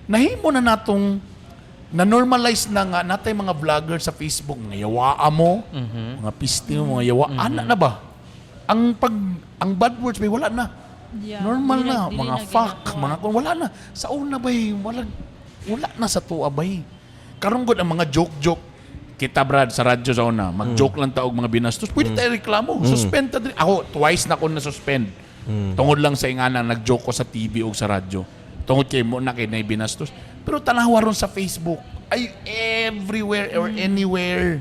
Nahimo na natong na normalize na nga natay mga vlogger sa Facebook nga yawaa mo, mga pisti mo, mga yawa, ana na ba? Ang bad words bay wala na. Normal Dili na, dili mga na fuck, ginakuha. Mga kung wala na. Sa una bay, wala wala na sa tuwa bay. Karon gud ang mga joke-joke kita, Brad, sa radyo sa una, mag-joke lang ta og mga binastos, pwede tayo reklamo. Suspend ta diri. Ako, twice na ko na suspend. Tungod lang sa ingana nag-joke ko sa TV o sa radyo. Tungod kay mo na kay na binastos. Pero tanawa ron sa Facebook. Ay, everywhere or anywhere.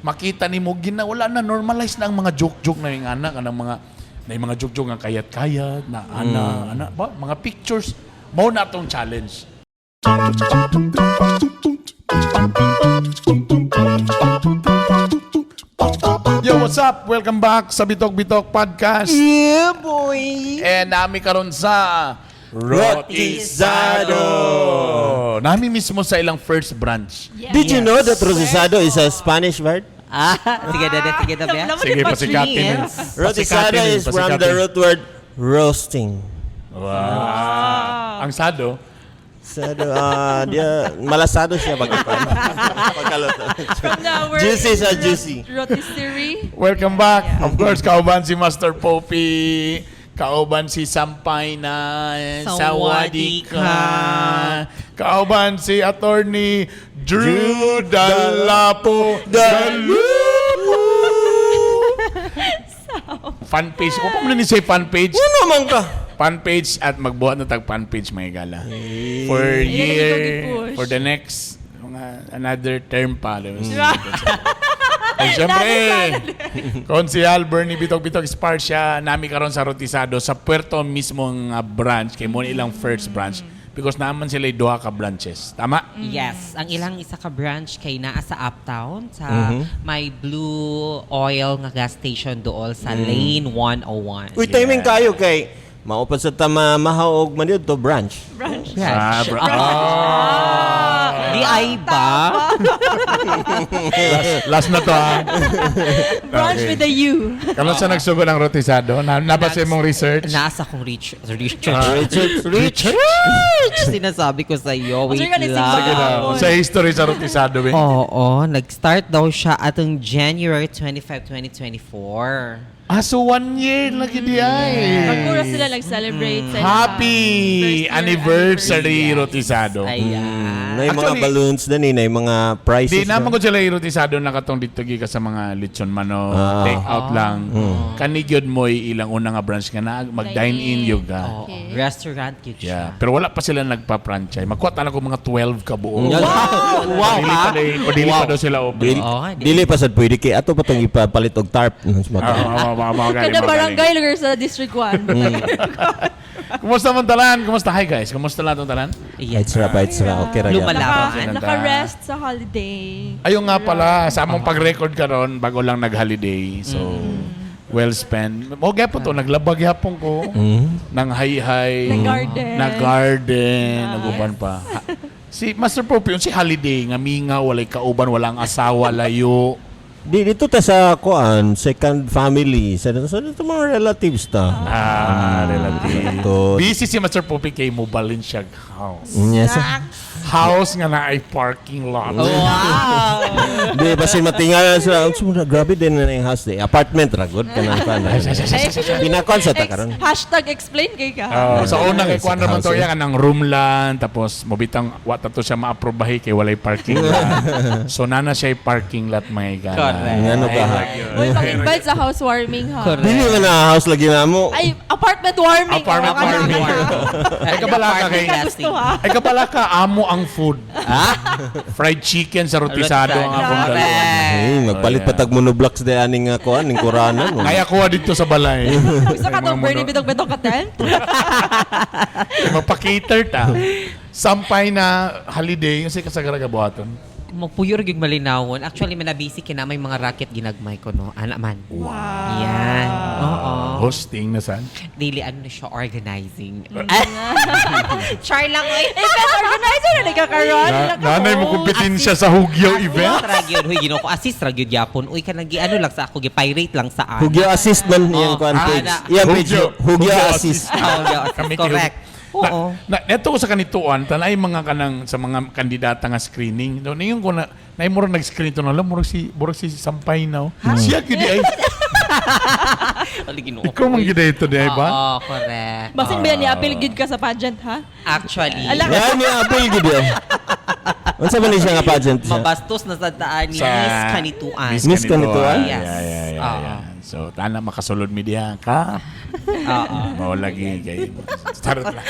Makita nimo gina wala na, normalize na ang mga joke-joke na yung anak kanang mga na yung mga joke-joke nga kayat-kayat na ana ana ba mga pictures mao na atong challenge. Yo, what's up? Welcome back sa Bitok Bitok Podcast. Yeah, boy! And nami karon sa Rotisado. Nami mismo sa ilang first branch. Yes. Did you know that rotizado is a Spanish word? Ah, sige dada, sige dada. Sige, pasikatin. Rotizado Pasikatin, is from the pasikatin. root word roasting. Wow. Ang sado. Sado, dia, malasado siya pagkaluto. From the word Juicy sa juicy. Rotisserie. Welcome back. Of course, kauban si Master Popey. Kauban si Sampay na Sawadika. Sawadika. Kauban si Attorney Drew Drew Dalapo Dalapo. Fan page. Kung pa mo ni say fan page? Ano man ka? Fan page at magbuhat na tag fan page, mga gala. For Ayan, year, ikaw gi-push. for the next mga another term pa. Diba? Ay, syempre, Konsihal Bernie Bitok Bitok Esparcia, nami karon sa Rotisado, sa Puerto mismo nga branch, kay mo ilang first branch, because naman sila duha ka branches. Tama? Yes, ang ilang isa ka branch kay naa sa Uptown sa may Blue Oil nga gas station dool sa Lane 101. Uy, timing kayo kay maupad sa tama mahaog man to branch. Branch. Branch. Ah, Di ay ba? Last na to ah. Branch Okay. with a U. Karon sa nagsugod ang Rotisado, na nabasa mong research? Nasa kong rich rich Richard, rich Sinasabi ko sa iyo, wait Sir, ka lang. Sige na. Sa history sa Rotisado, eh. Oo, nag-start daw siya atong January 25, 2024. Ah, so one year lagi di ay. Pagkura sila nag-celebrate sa ilang Happy first year anniversary, Rotisado. Ayan. Na yung mga Actually, balloons din eh, na yung mga prizes. Di naman na. ko sila rotisado na katong dito gi ka sa mga litson mano, take out lang. Kanigyod mo'y ilang una nga branch nga na mag-dine in Dine-in. yun ka. Oo, Okay. restaurant yun siya. Yeah, pero wala pa sila nagpa-franchise. Magkuha na ko mga 12 ka buo. Wow! Wow, Dili ha? pa dili pa daw sila open. Dili, Oo, di- dili pa sad pwede kay ato pa tong ipapalit og tarp. Oo, Kada barangay lugar sa District 1. Kumusta man talan? Kumusta? Hi guys. Kumusta lahat ng talan? Yes. It's ra, it's ra. Okay ra. gyud. Lumalaban. Naka-rest sa holiday. Ayun nga pala, sa among pag-record karon bago lang nag-holiday. So, well spent. O po to, naglabag yapon ko. Nang hay-hay. Nag-garden. Nag-garden. Naguban pa. Si Master Pope, yun si holiday, nga minga, walay kauban, walang asawa, layo. Di dito ta sa kuan, second family, sa dito mga relatives ta. Ah, relative. To. Busy si Master Pope kay mo siya house. Yes. House nga na ay parking lot. Wow! Di basin matingala sila. Ang sumuna, grabe din na yung house di. Apartment ra good kanang kuan. Pinakon sa ta karon. Hashtag explain kay ka. Oh, sa una kay kuan naman to House, eh. yan ang room lang tapos mobitang wa ta to siya maaprobahi kay walay parking lot. So nana siya parking lot, mga gala. Correct. Ngano ba? ha? Uy, pag-invite sa housewarming ha. Correct. Dili man na house lagi na mo. Ay, apartment warming. Apartment Oo, kana, warming. kana. Ay kabala ka kay Hindi ka gusto ha. Ay kabala ka amo ang food. Fried chicken sa rotisado ang akong Correct. dalawa. Hey, magpalit Oh, yeah. patag monoblocks di aning kuan ning kuranan. Ay ako dito sa balay. Gusto ka tong Bernie Bitok-Bitok ka tent? Mapakater ta. Sampay na holiday yung sa kasagara buhaton. Mapuyo ra gyud malinawon. Actually, manabisi kina may mga racket ginagmay ko no. Ana man. Wow. Yan. Oo. Hosting na san. Dili ano na siya organizing. Char lang oy. Event organizer na nagkakaroon. Nanay mo kompetensya sa Hugyo event. Assist ra gyud huy Ginoo ko. Assist ra gyud yapon. Uy kanang gi ano lang sa ako gi pirate lang sa an. Hugyo assist man iyang Oh, kuan ah, page. na. Iyang page Hugyo. Hugyo Hugyo assist. Oh, yeah, assist. Kami kay Correct. Oo. Na, neto ko sa Canitoan, tanay mga kanang sa mga kandidata nga screening. No, ningon ko na nay murag nag-screen to na lang murag si Sampay na. Oh. Siya gid ay. Ali, Ginoo Ikaw man ko, eh. gid ito di ba? Oo, correct. Basin ba yan ni-appeal gid ka sa pageant, ha? Actually, Ala. Yan ni Apple gid eh. Unsa man ni siya nga pageant siya? Mabastos na sa taan ni Miss Canitoan. Miss Canitoan? Yes. Yeah. Oo. Yeah. So, tana makasulod mi diha ka. Oo. Mao lagi kay charot lang.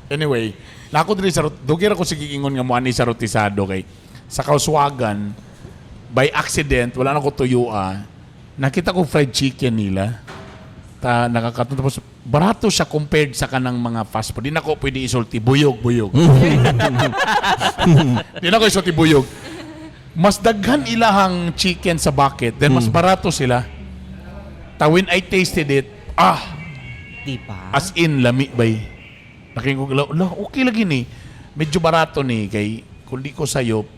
Anyway, nako diri sa dugir ako sige ingon nga moani sa rotisado kay sa Kauswagan by accident wala na ko tuyua. Nakita ko fried chicken nila. Ta nakakaton tapos barato siya compared sa kanang mga fast food. Di na ko pwede isulti buyog buyog. Di na ko isulti buyog. Mas daghan ilahang chicken sa bucket, then mas barato sila. Ta when I tasted it, Diba? as in, lami bay. Naking ko, la, okay lagi ni. Medyo barato ni, kay kung di ko sayo,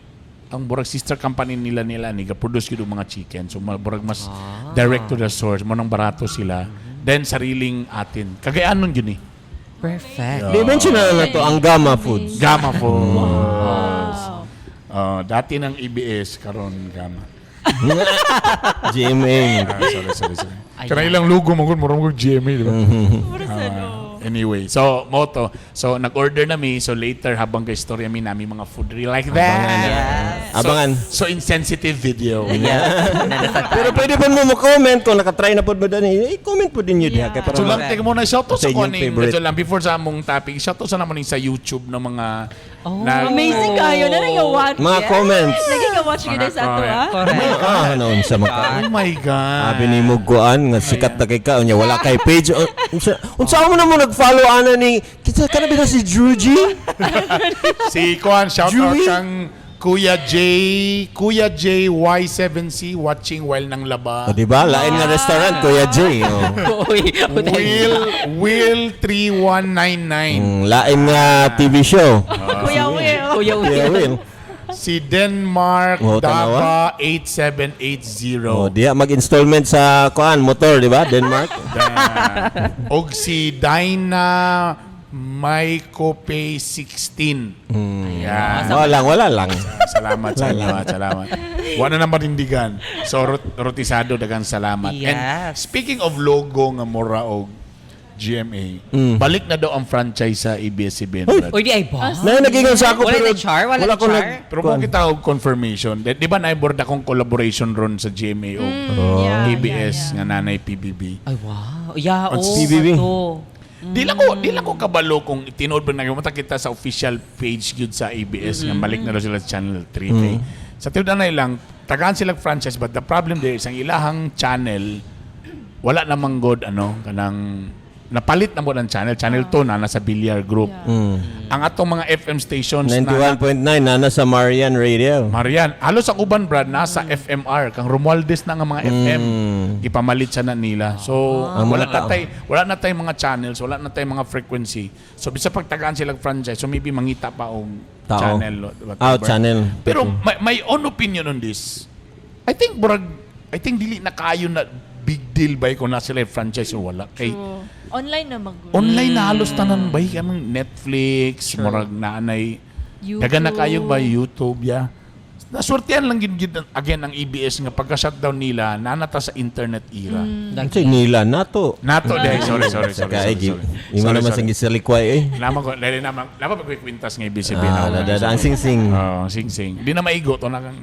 ang burag sister company nila nila ni ga-produce gyud og mga chicken. So burag mas direct to the source, mo nang barato sila. Then sariling atin. Kagayanon gyud ni. Perfect. Di mention na lang to ang Gamma Foods. Gamma Foods. Wow. Dati ng EBS karon Gamma. GMA. Ah, sorry, sorry, sorry. Ayan. Kanang ilang logo mo gud murag GMA, di ba? Mura sa no. Anyway, so moto. So nag-order na mi. So later habang kay istorya mi nami mga food reel like that. Yes. Abangan. So insensitive video. Yes. Nanasataan. Pero pwede pa mo mo-comment kung nakatry na pod mo dani. Eh, comment po din yun diha kay para So lang teka muna shout out Sa sa inyong kuning favorite. medyo lang before sa among topic. Shout out sa naman sa YouTube ng mga Oh. Amazing kayo na nag-watch. Mga comments. Nag-watch yun sa ato, Mga ha? Correct. Ah, ano unsa man ka? Oh my God. Abi ni mo kuan nga sikat na kay ka unya wala kay page. Unsa unsa mo na mo nag-follow ana ni kita kana ba si Drew G? Si Kuan, shout out Dewey? kang Kuya J, Kuya J Y7C watching while nang laba. O di ba? Lain nga restaurant Kuya J. Oh. Uy, Will Will 3199. Lain nga TV show. Kuya Will. Kuya Kuya Will. Will. Si Denmark Oh, tanawa. Daba 8780. Oh, diha mag-installment sa kuan motor, di ba? Denmark. Og si Dinah Mycopay 16. Ayan. Wala lang, wala lang. Salamat sa inyo. Salamat. Wala na marindigan. So, rotisado, dagang salamat. And Yes. speaking of logo nga mura og GMA, balik na daw ang franchise sa ABS-CBN. Brad. Uy, di ay ba? Na nagingon sa ako Wala pero na char? Wala na ko char? Pero kung kita og confirmation, di ba naibord akong collaboration ron sa GMA o Yeah, ABS yeah. nga nanay PBB. Ay, wow. Yeah, On oh, PBB. ato. Di lang ko kabalo kung tinuod ba na mata kita sa official page gyud sa ABS nga balik na daw sila sa Channel 3. Kay sa tinuod na lang tagaan sila franchise, but the problem there is ang ilahang channel wala namang god ano kanang napalit na mo ng channel channel 2 na nasa Billiard Group. Ang atong mga FM stations na 91.9 nana sa Marian Radio. Marian, halos ang uban Brad nasa FMR kang Romualdez na nga mga FM gipamalit sa na nila. So Ang wala mga na tao. tay wala na tay mga channels, wala na tay mga frequency. So bisa pagtagaan sila og franchise, so maybe mangita pa og Tao. channel Ah, whatever. channel. Pero my own opinion on this, I think burag I think dili na kayo na big deal ba kung na sila franchise o wala kay True. Online na mag online na halos tanan ba kaming Netflix, murag naanay YouTube. Dagan na kayo ba YouTube ya. Naswertihan lang gid gid again ang ABS nga pagka shutdown nila nanata sa internet era. Unsa nila nato? Nato dai, sorry sorry Sa sorry. kaigi. Sorry, sorry. Imo Sorry, naman sorry. sa gisalikway eh. Naman ko, dali naman, naman pagkikwintas nga ABS-CBN. Ah, nadada ang sing-sing. Oo, sing-sing. Di na maigo to na kang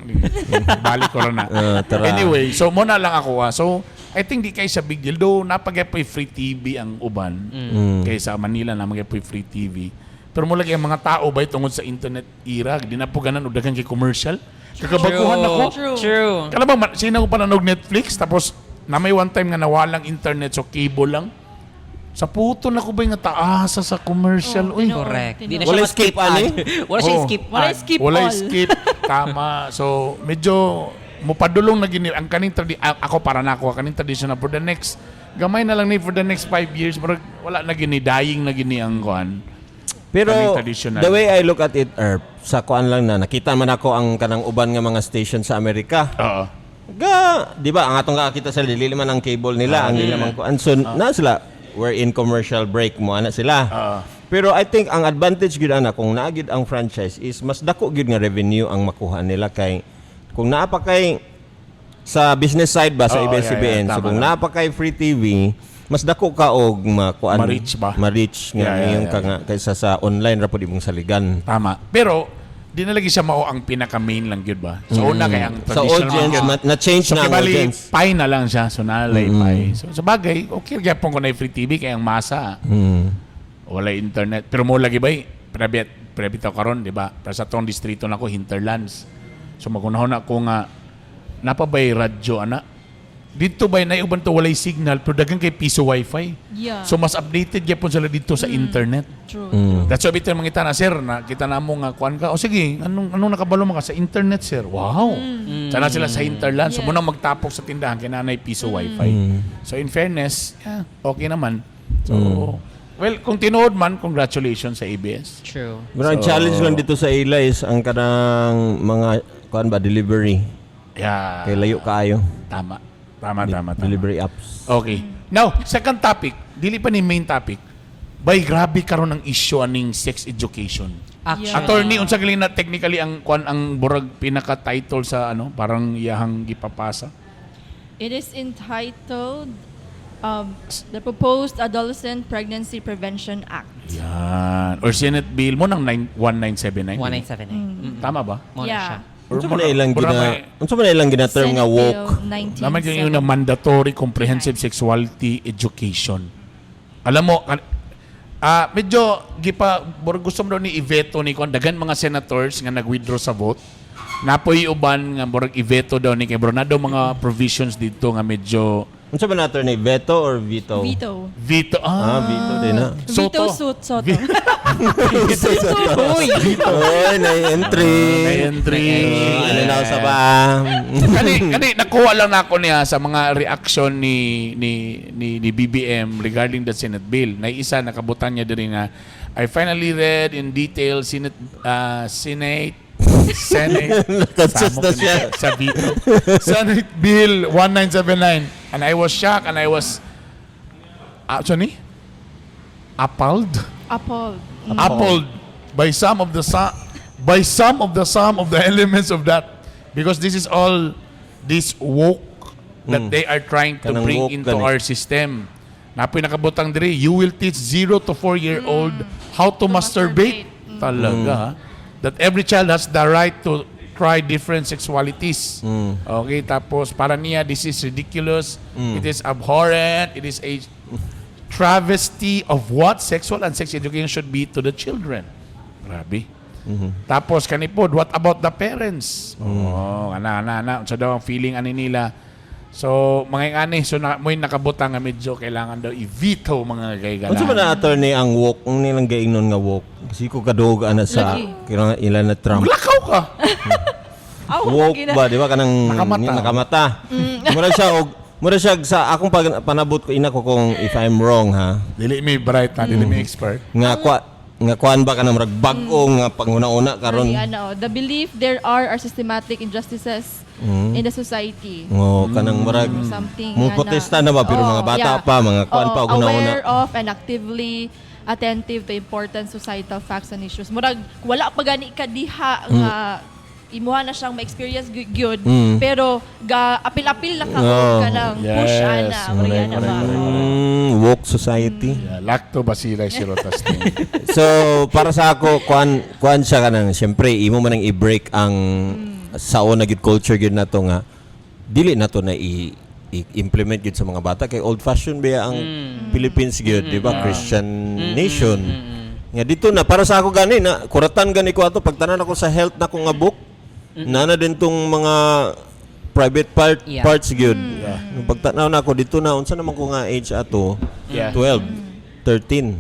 balik ko na. Ah, tara. Anyway, so mo na lang ako ah. So I think di kay sa big deal though napagyapoy free TV ang uban. Kaysa Manila na magyapon free TV. Pero mo lagi ang mga tao ba tungod sa internet era, di na po ganan og daghan kay commercial. Kakabaguhan ako. True. True. Kala bang sino ko pa nanood Netflix tapos na may one time nga nawalang internet so cable lang. Sa puto na ko ba nga taasa sa commercial? Oh, Uy. tinuod. Correct. Di na Wala siya skip, ma-skip ad. ani? Wala siya Oh. skip Wala ad. skip Wala all. skip. Tama. So, medyo mupadulong na gini ang kaning ako para na ako kaning traditional for the next gamay na lang ni for the next 5 years pero wala na gini, dying na gini ang kuan. Pero Kaning traditional. the way I look at it, Erp, sa kuan lang na nakita man ako ang kanang uban nga mga station sa Amerika. Oo. Ga, di ba ang atong kakita sa dili man ang cable nila, ang ila man kuan. So na sila we're in commercial break mo ana sila. Oo. Pero I think ang advantage gyud ana kung naa gyud ang franchise is mas dako gyud nga revenue ang makuha nila kay kung naa pa kay sa business side ba sa Oo, ABS-CBN, yeah. so Tama kung na. naa pa kay free TV, mas dako ka og makuan, Ma-reach ba? Ma-reach nga yung ka nga kaysa sa online ra pud imong saligan. Tama. Pero di na lagi siya mao ang pinaka-main lang gyud ba? Sa una kay ang Mm. Sa traditional audience, man gyud. na-change So na ang kibali, audience. pie na lang siya. So naalay pie. So sa bagay, okay gyapon ko na free TV kay ang masa. Wala internet. Pero mo lagi bay, private private karon, di ba? Pero sa tong distrito nako hinterlands. So magunahon ako nga napabay radyo ana. Dito bay na uban to walay signal pero daghan kay piso wifi. So mas updated gyapon sila dito sa internet. True. That's why bitin mangita na, sir, na kita na mo nga kuan ka. O sige, anong anong nakabalo mo ka sa internet, sir? Wow. Sana sila sa hinterland. So muna magtapok sa tindahan kay nanay piso wifi. So in fairness, yeah, okay naman. So well, kung tinuod man, congratulations sa ABS. True. Pero ang challenge lang dito sa ila is ang kanang mga kuan ba, delivery. Yeah. Kay layo kaayo. Tama. Tama, tama, tama. Delivery apps. Okay. Now, second topic, dili pa ni main topic. Bay grabe karon ang issue aning sex education. Actually. Attorney, unsa gali na technically ang kuan ang burag pinaka title sa ano, parang iyahang gipapasa? It is entitled The Proposed Adolescent Pregnancy Prevention Act. Yan. Or Senate Bill mo ng 9 1979. 1979. Tama ba? Mo na Yeah. siya. Or Unsa man na ilang mura gina unsa man na ilang gina-term nga Senate woke? Bill Naman yung 1979. mandatory comprehensive sexuality education. Alam mo, medyo gipa murag gusto mo daw ni i-veto ni kon daghan mga senators nga nag-withdraw sa vote. Napoy uban nga murag i-veto daw ni kay bro na daw mga provisions dito nga medyo Unsa man na, attorney, veto or veto? Veto. Veto. Ah, veto din na. Veto suit soto. Uy, Uy, na-entry. Na-entry. Oh, ano na sa ba? Kani kani nakuha lang nako niya sa mga reaction ni BBM regarding the Senate bill. Na isa nakabutan niya diri nga I finally read in detail Senate Nakadjust Samo na ko siya. sa veto. Senate Bill 1979 and I was shocked and I was actually appalled Appalled. Appalled by some of the elements of that because this is all this woke that they are trying to Kanang bring woke into gani. our system. Napoy nakabutang diri, you will teach 0 to 4 year old how to masturbate. Masturbate. Talaga. Ha? That every child has the right to try different sexualities. Okay, tapos para niya this is ridiculous. It is abhorrent. It is a travesty of what sexual and sex education should be to the children. Grabe. Tapos kanipod, what about the parents? Oh, ana ana ana unsa daw ang feeling ani nila? So, mga ani so na, mo'y nakabutang nga medyo kailangan daw i-veto mga kaigalan. Unsa man na, attorney, ang woke, ang nilang gaingnon nga woke? Kasi ko kadog ana sa Lagi. kailangan ila na Trump. Lakaw ka. Aw, Woke ba, di ba, kanang Nakamata. Nakamata. Mura siya og mura siya sa akong panabot ko ina ko kung if I'm wrong ha. Dili mi bright na, dili mi expert. Nga kwa nga kuan ba kanang murag bag-o nga panguna-una karon. Lagi, ano, the belief there are systematic injustices in the society. Oh, kanang murag Something mo nga protesta na ba pero Oo, mga bata pa, mga kuan Oo, pa og una-una. aware of and actively attentive to important societal facts and issues. Murag wala pa gani ka diha nga imuha na siyang ma-experience gyud pero ga apil-apil na ka Oo. og kanang push Yes. ana murag ana ba. Woke society. Yeah, lactobacilli sirotastine. So, para sa ako, kuan kuan siya kanang siyempre imo man ang i-break ang sa una gyud culture gyud nato nga dili nato na i-implement gyud sa mga bata kay old fashion ba ang Philippines gyud, di ba? Christian nation. Nga dito na para sa ako gani na kuratan gani ko ato pagtanan ako sa health na ko nga book. Nana din tong mga private part parts gyud. Nung pagtanaw na ako dito na unsa naman ko nga age ato? 12, 13.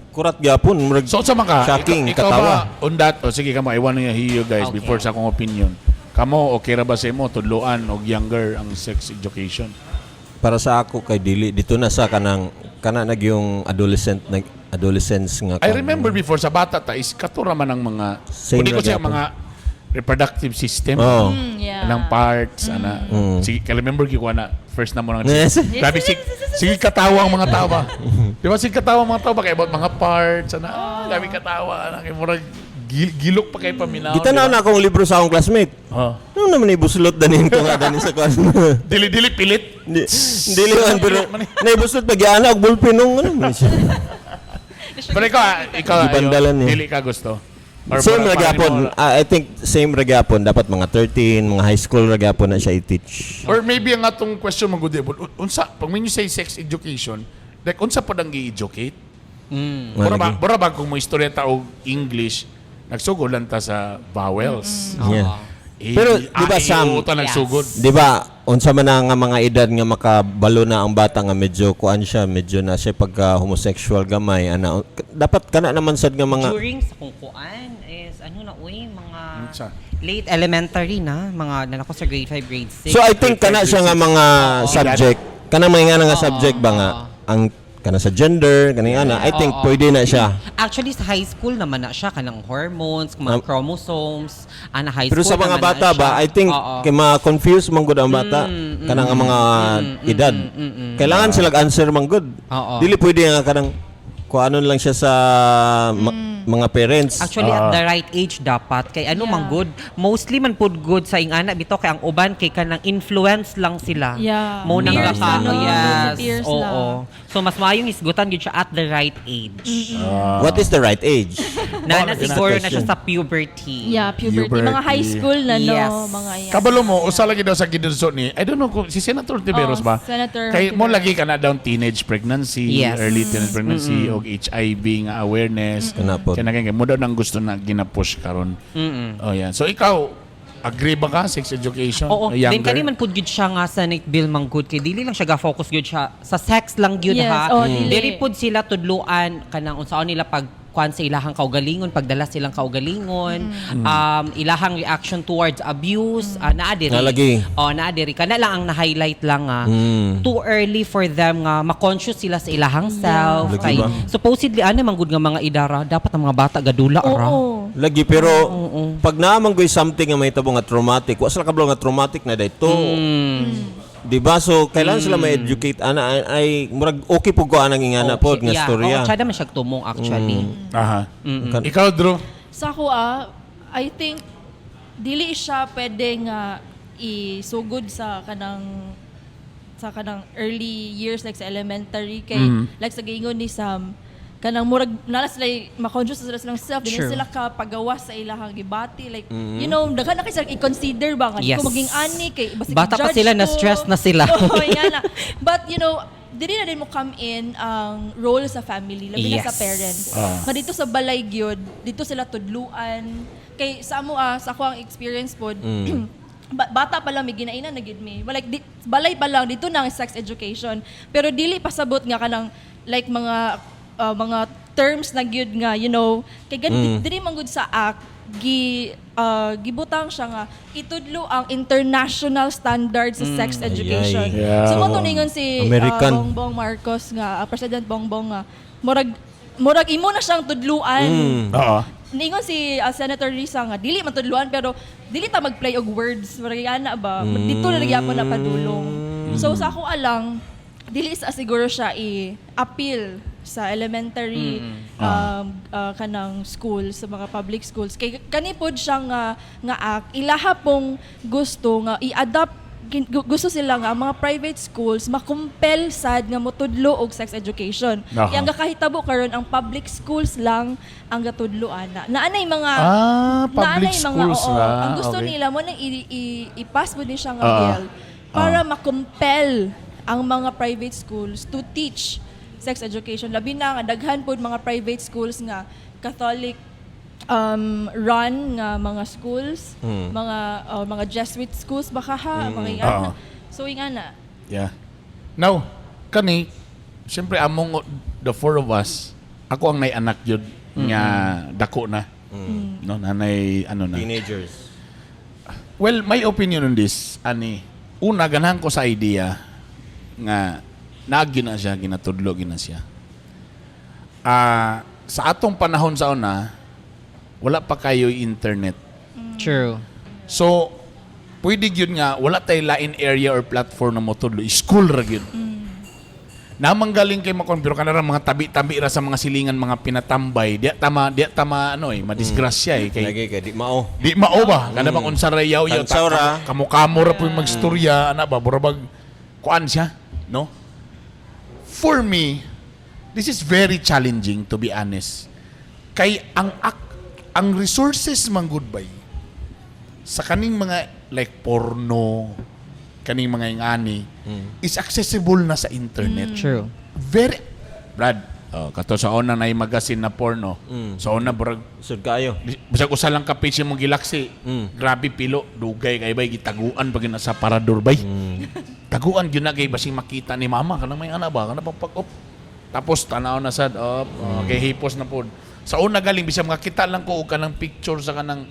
Kurat gyapon murag So sa mga shocking, ikaw katawa. ba on that, o sige kamo, I wanna hear you guys before sa akong opinion. Kamo okay ra ba sa imo tudloan og younger ang sex education? Para sa ako kay dili dito na sa kanang kana nag yung adolescent nag adolescence nga I kan- remember before sa bata ta is katura man ang mga Same hindi ko ra siya gyapon. mga reproductive system. Oo. Yeah. Anang parts, ana. Sige, ka remember gyud ko ana first na mo nang. Grabe sige katawa ang mga tao ba. Di ba sige katawa ang mga tao ba kay about mga parts, ana. Ah, grabe katawa ana kay murag gilok pa kay paminaw. Gitanaw di ba? na akong libro sa akong classmate. Oh. Ano naman ibuslot danin ko nga danin sa class. Dili-dili pilit. Dili man pero naibuslot pa gyana og ballpen nung ano man siya. Pero ikaw, ikaw ayo, Gibandalan niya. dili ka gusto. Or Same mura ra pa gyapon. rin mo- Ah, I think same ra gyapon dapat mga 13, mga high school ra gyapon na siya i-teach. Or maybe ang atong question man gud, unsa pag when you say sex education, like unsa pa dang gi-educate? Mura ba kung mo istorya ta og English, nagsugod lang ta sa vowels. Yeah. A, Pero, di ba, A, I, Sam- O, ta nagsugod. Di ba, unsa man na nga mga edad nga makabalo na ang bata nga medyo kuan siya, medyo na siya pagka homosexual gamay ana. Dapat kana naman sad nga mga During sa kung kuan is ano na uy, mga Unsa? late elementary na, mga nanako sa grade 5, grade 6. So I think kana siya nga mga subject, kana mga nga subject ba nga ang kana sa gender, kani ana, I think pwede na siya. Actually, sa high school naman na siya, kanang hormones, mga chromosomes, ana high Pero school sa mga naman na bata siya. ba, I think kay ma-confuse man gud ang bata kanang ang mga edad. Kailangan sila answer man gud. Dili pwede nga kanang kuanon lang siya sa mga parents. Actually, at the right age dapat. Kay ano man good. Mostly man pud good sa ingana bitaw kay ang uban kay kanang influence lang sila. Mo nang Peers, gaka- ano? Yes. Peers Oo. lang. So mas maayong isgutan gyud siya at the right age. What is the right age? Na siguro na Question. siya sa puberty. Yeah, puberty. Mga high school na, no? Yes. Mga yan. Kabalo mo, usa lagi daw sa gidunso ni, I don't know kung si Senator Tiberos Oh, ba? Senator Kay mo Hontiveros. lagi ka na daw teenage pregnancy, early teenage pregnancy, og HIV nga awareness. Kana po. Kaya kay mo daw nang gusto na gina-push karon. Oh yeah. So ikaw, agree ba ka sex education? Oo, Younger? then kani man pud gyud siya nga Senate bill man gud kay dili lang siya ga-focus gyud siya sa sex lang gyud Yes, ha. oo, dili. Diri pud sila tudluan kanang unsaon nila pag kuan sa ilahang kaugalingon, pagdala silang kaugalingon, ilahang reaction towards abuse, naa diri. Nalagi. Oh, naa diri. Kana lang ang na-highlight lang nga. Too early for them nga ma-conscious sila sa ilahang self. Lagi Kay ba? supposedly ano man gud nga mga idara, dapat ang mga bata gadula ra. Oo. Lagi pero pag naman goy something nga mahitabo nga traumatic, wa sila kabalo nga traumatic na dayto. Di ba? So kailangan sila ma-educate ana ay, ay murag okay pud ko anang ingana pod nga storya. Oo, tsada man siya tumong actually. Aha. Ikaw, Drew? Sa ako I think dili siya pwede nga isugod sa kanang early years like sa elementary kay like sa giingon ni Sam kanang murag nala sila ma-conscious sila silang self dili sila ka pagawas sa ilahang gibati like daghan na kay sila i-consider ba nga di ko maging ani kay basig Bata pa i-judge sila, ko. na-stress na sila. Oo, yan na. But dili na din mo come in ang role sa family labi na sa parents nga dito sa balay gyud dito sila tudluan kay sa amo sa ako ang experience pod bata pa lang may ginainan na gid mi. Well, like di, balay pa lang dito na ang sex education pero dili pasabot nga kanang like mga terms na gyud nga kay dili man gud sa act gi gibutang siya nga itudlo ang international standards sa sex education. Ay, ay. Yeah. So mo to ningon si American. Bongbong Marcos nga President Bongbong nga murag murag imo na siyang tudluan. Ningon si Senator Risa nga dili man tudluan pero dili ta mag-play og words murag ana ba dito na gyapon na padulong. So sa ako alang dili sa siguro siya i-appeal sa elementary kanang school sa mga public schools kay kani pod siya nga nga act ilaha pong gusto nga i-adapt gusto sila nga ang mga private schools makumpel sad nga motudlo og sex education. Kaya ang gakahitabo karon ang public schools lang ang gatudlo ana. Naanay mga Ah, public naanay mga, schools oo, lang. ang gusto nila mo nang i-pass mo din siya nga bill para makumpel ang mga private schools to teach sex education. Labi na nga daghan pod mga private schools nga Catholic run nga mga schools, mga Jesuit schools baka ha, mga ingana. So ingana. Yeah. Now, kani, siyempre among the four of us, ako ang nay anak yun nga dako na. No, nanay ano na. Teenagers. Well, my opinion on this, ani, una ganahan ko sa idea nga naagi na siya, ginatudlo gina siya. Sa atong panahon sa una, wala pa kayo internet. True. So, pwede yun nga, wala tay lain area or platform na motudlo. School ra gyud. Namang galing kay makon pero kanara mga tabi-tabi ra sa mga silingan, mga pinatambay. Diya tama ano eh, madisgrasya eh kay Lagi kay di mao. di mao ba? Kana bang unsa ra yaw yaw Tansaw ra. Kamo-kamo ra po yung magstorya ana ba mura bag kuan siya, no? For me, this is very challenging, to be honest. Kay ang resources man gud bay sa kaning mga like porno, kaning mga ingani is accessible na sa internet. True. Very Brad, oh, kato sa una na magazine na porno. Sa una burag Sud kayo. bisag usa lang ka page imong gilaksi. Grabe pilo, dugay kay bay gitaguan pag na sa parador bay. Taguan gyud na kay basing makita ni mama kanang may ana ba kana pang pag op. Tapos tanaw na sad op, kay hipos na pod. Sa una galing bisag makita lang ko og kanang picture sa kanang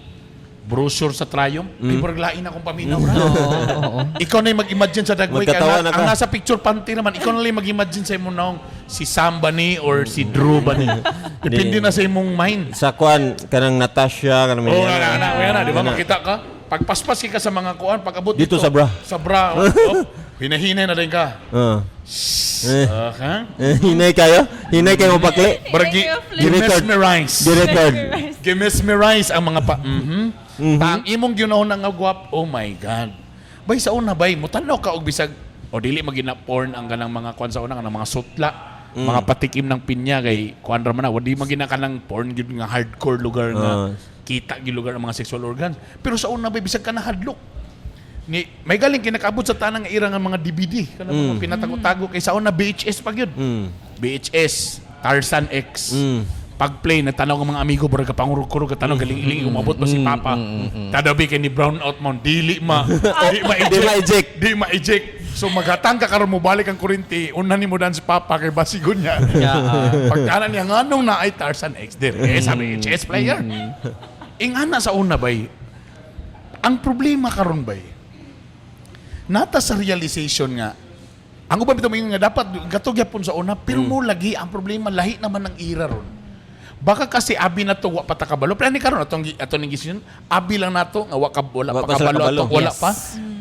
brochure sa Triumph, ay murag lain akong paminaw ra. Oo. Ikaw na yung mag-imagine sa dagway. Kaya Magkatawa ang, na ka. ang nasa picture panty naman, ikaw na lang yung mag-imagine sa imong naong si Sam ba ni or si Drew ba ni. Depende na sa imong mind. Sa kuan kanang Natasha kanang Oo, mga- nga, nga, nga, nga, di ba? Kana. Makita ka. Pagpaspas ka sa mga kuan, pag abot Dito sa bra. Sa bra. Oh, hinahinay na rin ka. Ah. Eh. Okay. Eh, hinay kayo? Hinay kayo mapakli? Baragi, Gi-record. mesmerize. Di-record. Gi-mesmerize ang mga pa. Ta ang imong ginahon nga gwap, oh my God. Bay sa una bay, mutanaw ka og bisag o dili magina porn ang kanang mga kuan sa una kanang mga sutla, mga patikim ng pinya kay kuan ra man na, wadi magina kanang porn gyud nga hardcore lugar nga kita gyud lugar ang mga sexual organs. Pero sa una bay bisag ka na hadlok. Ni may galing kinakaabot sa tanang era nga mga DVD kanang mga pinatago-tago kay sa una VHS pa gyud. VHS, Tarzan X. Pag-play, natanaw ng mga amigo, barag ka pangurog-kurog, katanaw, galing-iling, umabot ba si Papa? Tadabi kay ni brown out mo, dili ma, di ma-eject. Di ma-eject. Di ma-eject. So maghatang ka karon mo balik ang kurinti, una ni mo dan si Papa kay basigon niya. Pagkana niya, nganong na ay Tarzan X dir. Eh, sabi, HS player. Ingana sa una bay, ang problema karon bay, nata sa realization nga, ang uban bitaw moingon nga dapat gatog gyapon sa una, pero mo lagi ang problema lahi naman ng ira ron. Baka kasi abi na to wa pa ta kabalo. Pero ani karon atong ato ning gisyon, abi lang nato nga wa ka wala Wa pa pa sila kabalo kabalo. ato, wala pa.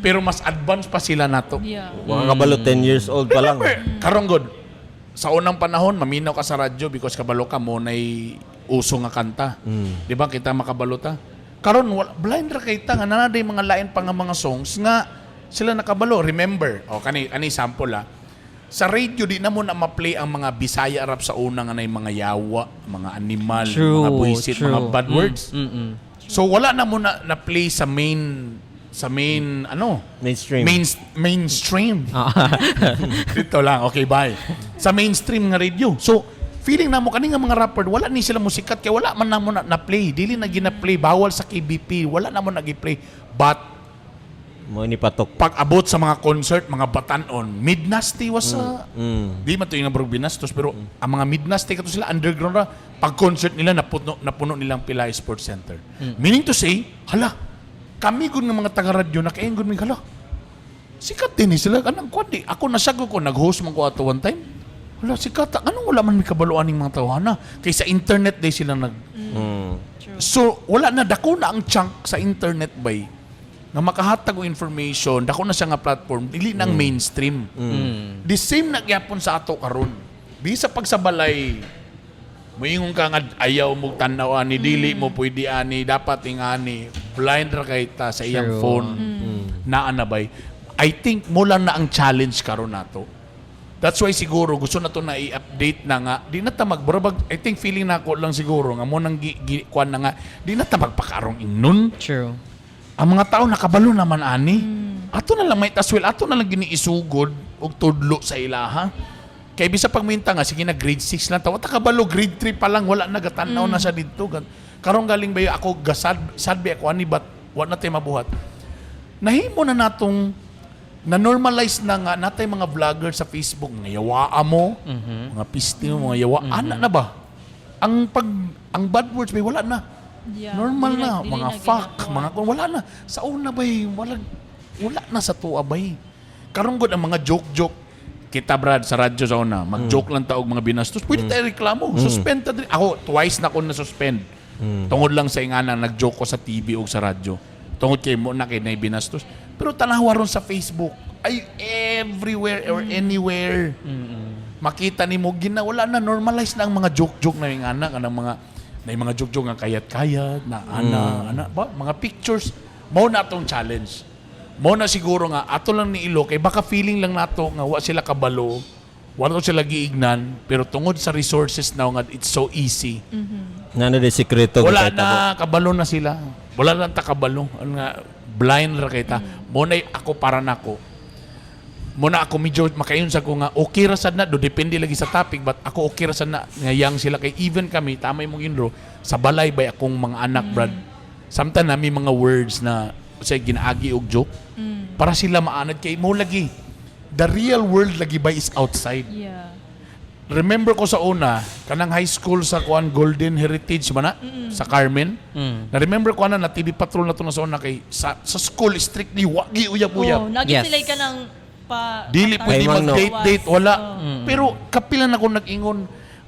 Pero mas advance pa sila nato. Mga kabalo 10 years old pa lang. Eh, karon god, sa unang panahon maminaw ka sa radyo because kabalo ka mo nay uso nga kanta. Di ba kita makabalo ta? Karon wala, blind ra kay ta nga naa day mga lain pa nga mga songs nga sila nakabalo. Remember, o kani ani sample ah. Sa radio di na mo na ma-play ang mga Bisaya rap sa una nga nay mga yawa, mga animal, mga buisit, mga bad words. So wala na mo na, na-play sa main ano Mainstream. Mainstream. Dito lang, okay, bye. Sa mainstream nga radio. So, feeling na mo kani nga mga rapper wala ni sila musikat kay wala man namo na, na-play. Dili na gina-play bawal sa KBP, wala na mo nagi-play. But Mo ni patok. pag abot sa mga concert, mga batanon, Midnasty was sa di man to yung brog binastos pero ang mga Midnasty kato sila underground ra pag concert nila napuno napuno nilang Pila Sports Center. Meaning to say, hala, kami gud nga mga taga-radyo nakaingon mi hala. Sikat din eh sila kanang kwan di. Ako nasago ko nag-host man ko ato one time. Hala, sikat. Anong wala man mi kabaloan ning mga tawhana? Kay sa internet day sila nag So, wala na, dako na ang chunk sa internet bay nga makahatag og information, dako na siya nga platform, dili nang mainstream. The same na gyapon sa ato karon. Bisa pag sa balay, moingon ka nga ayaw mo tan-aw ani, dili mo pwede ani, dapat ingani, blind ra kay ta sa iyang phone. Naa na bay. I think mo lang na ang challenge karon nato. That's why siguro gusto na to na i-update na nga. Di na ta magburabag. I think feeling na ako lang siguro nga mo nang gi, gi, kuan na nga di na ta magpakarong ingnon. True. Ang mga tao nakabalo naman ani. Ato na lang may taswil, ato na lang giniisugod og tudlo sa ilaha. Kay bisa pagminta nga sige na grade 6 lang ta, wa ta kabalo grade 3 pa lang wala na gatanaw na siya didto. Karon galing ba ako gasad sad ba ako ani but wa na tay mabuhat. Nahimo na natong na normalize na nga natay mga vlogger sa Facebook nga yawaa mo, mga pisti mo, mga yawa. Ana na ba? Ang bad words bay wala na. Normal Dili na, dili mga na fuck, ginagawa. mga wala na. Sa una bay, wala wala na sa tuwa bay. Karon gud ang mga joke-joke kita Brad sa radyo sa una, mag-joke lang ta og mga binastos, pwede tayo reklamo. Suspend ta diri. Ako twice na ko na suspend. Tungod lang sa ingana nag-joke ko sa TV o sa radyo. Tungod kay mo na kay nay binastos. Pero tanawa ron sa Facebook. Ay, everywhere or anywhere. Makita nimo gina wala na, normalize na ang mga joke-joke na ingana kanang mga na yung mga joke-joke nga kayat-kayat na ana ana ba mga pictures. Mao na atong challenge. Mao na siguro nga ato lang ni ilo kay baka feeling lang nato nga wa sila kabalo, wala sila giignan, pero tungod sa resources now nga it's so easy. Nga na di sikreto Wala kay tabo. na, kabalo na sila. Wala lang ta kabalo. Ano nga, blind ra kay ta. Mo na ako para nako. Mo na ako medyo makayon sa ko nga okay ra sad na do, depende lagi sa topic, but ako okay ra sad na nga yang sila kay even kami, tama imong intro sa balay bay, akong mga anak, Brad. Samtang nami mga words na say ginaagi og joke para sila maanad kay mo lagi the real world lagi ba is outside. Remember ko sa una, kanang high school sa kuan, Golden Heritage ba na? Sa Carmen. Na remember ko ana na TV Patrol na to na sa una kay sa school strictly wagi uyab-uyab. Oh, nagi sila ka ng pa Dili pwede Ay, mang no. mag-date date, wala. Pero kapilan ako nag-ingon,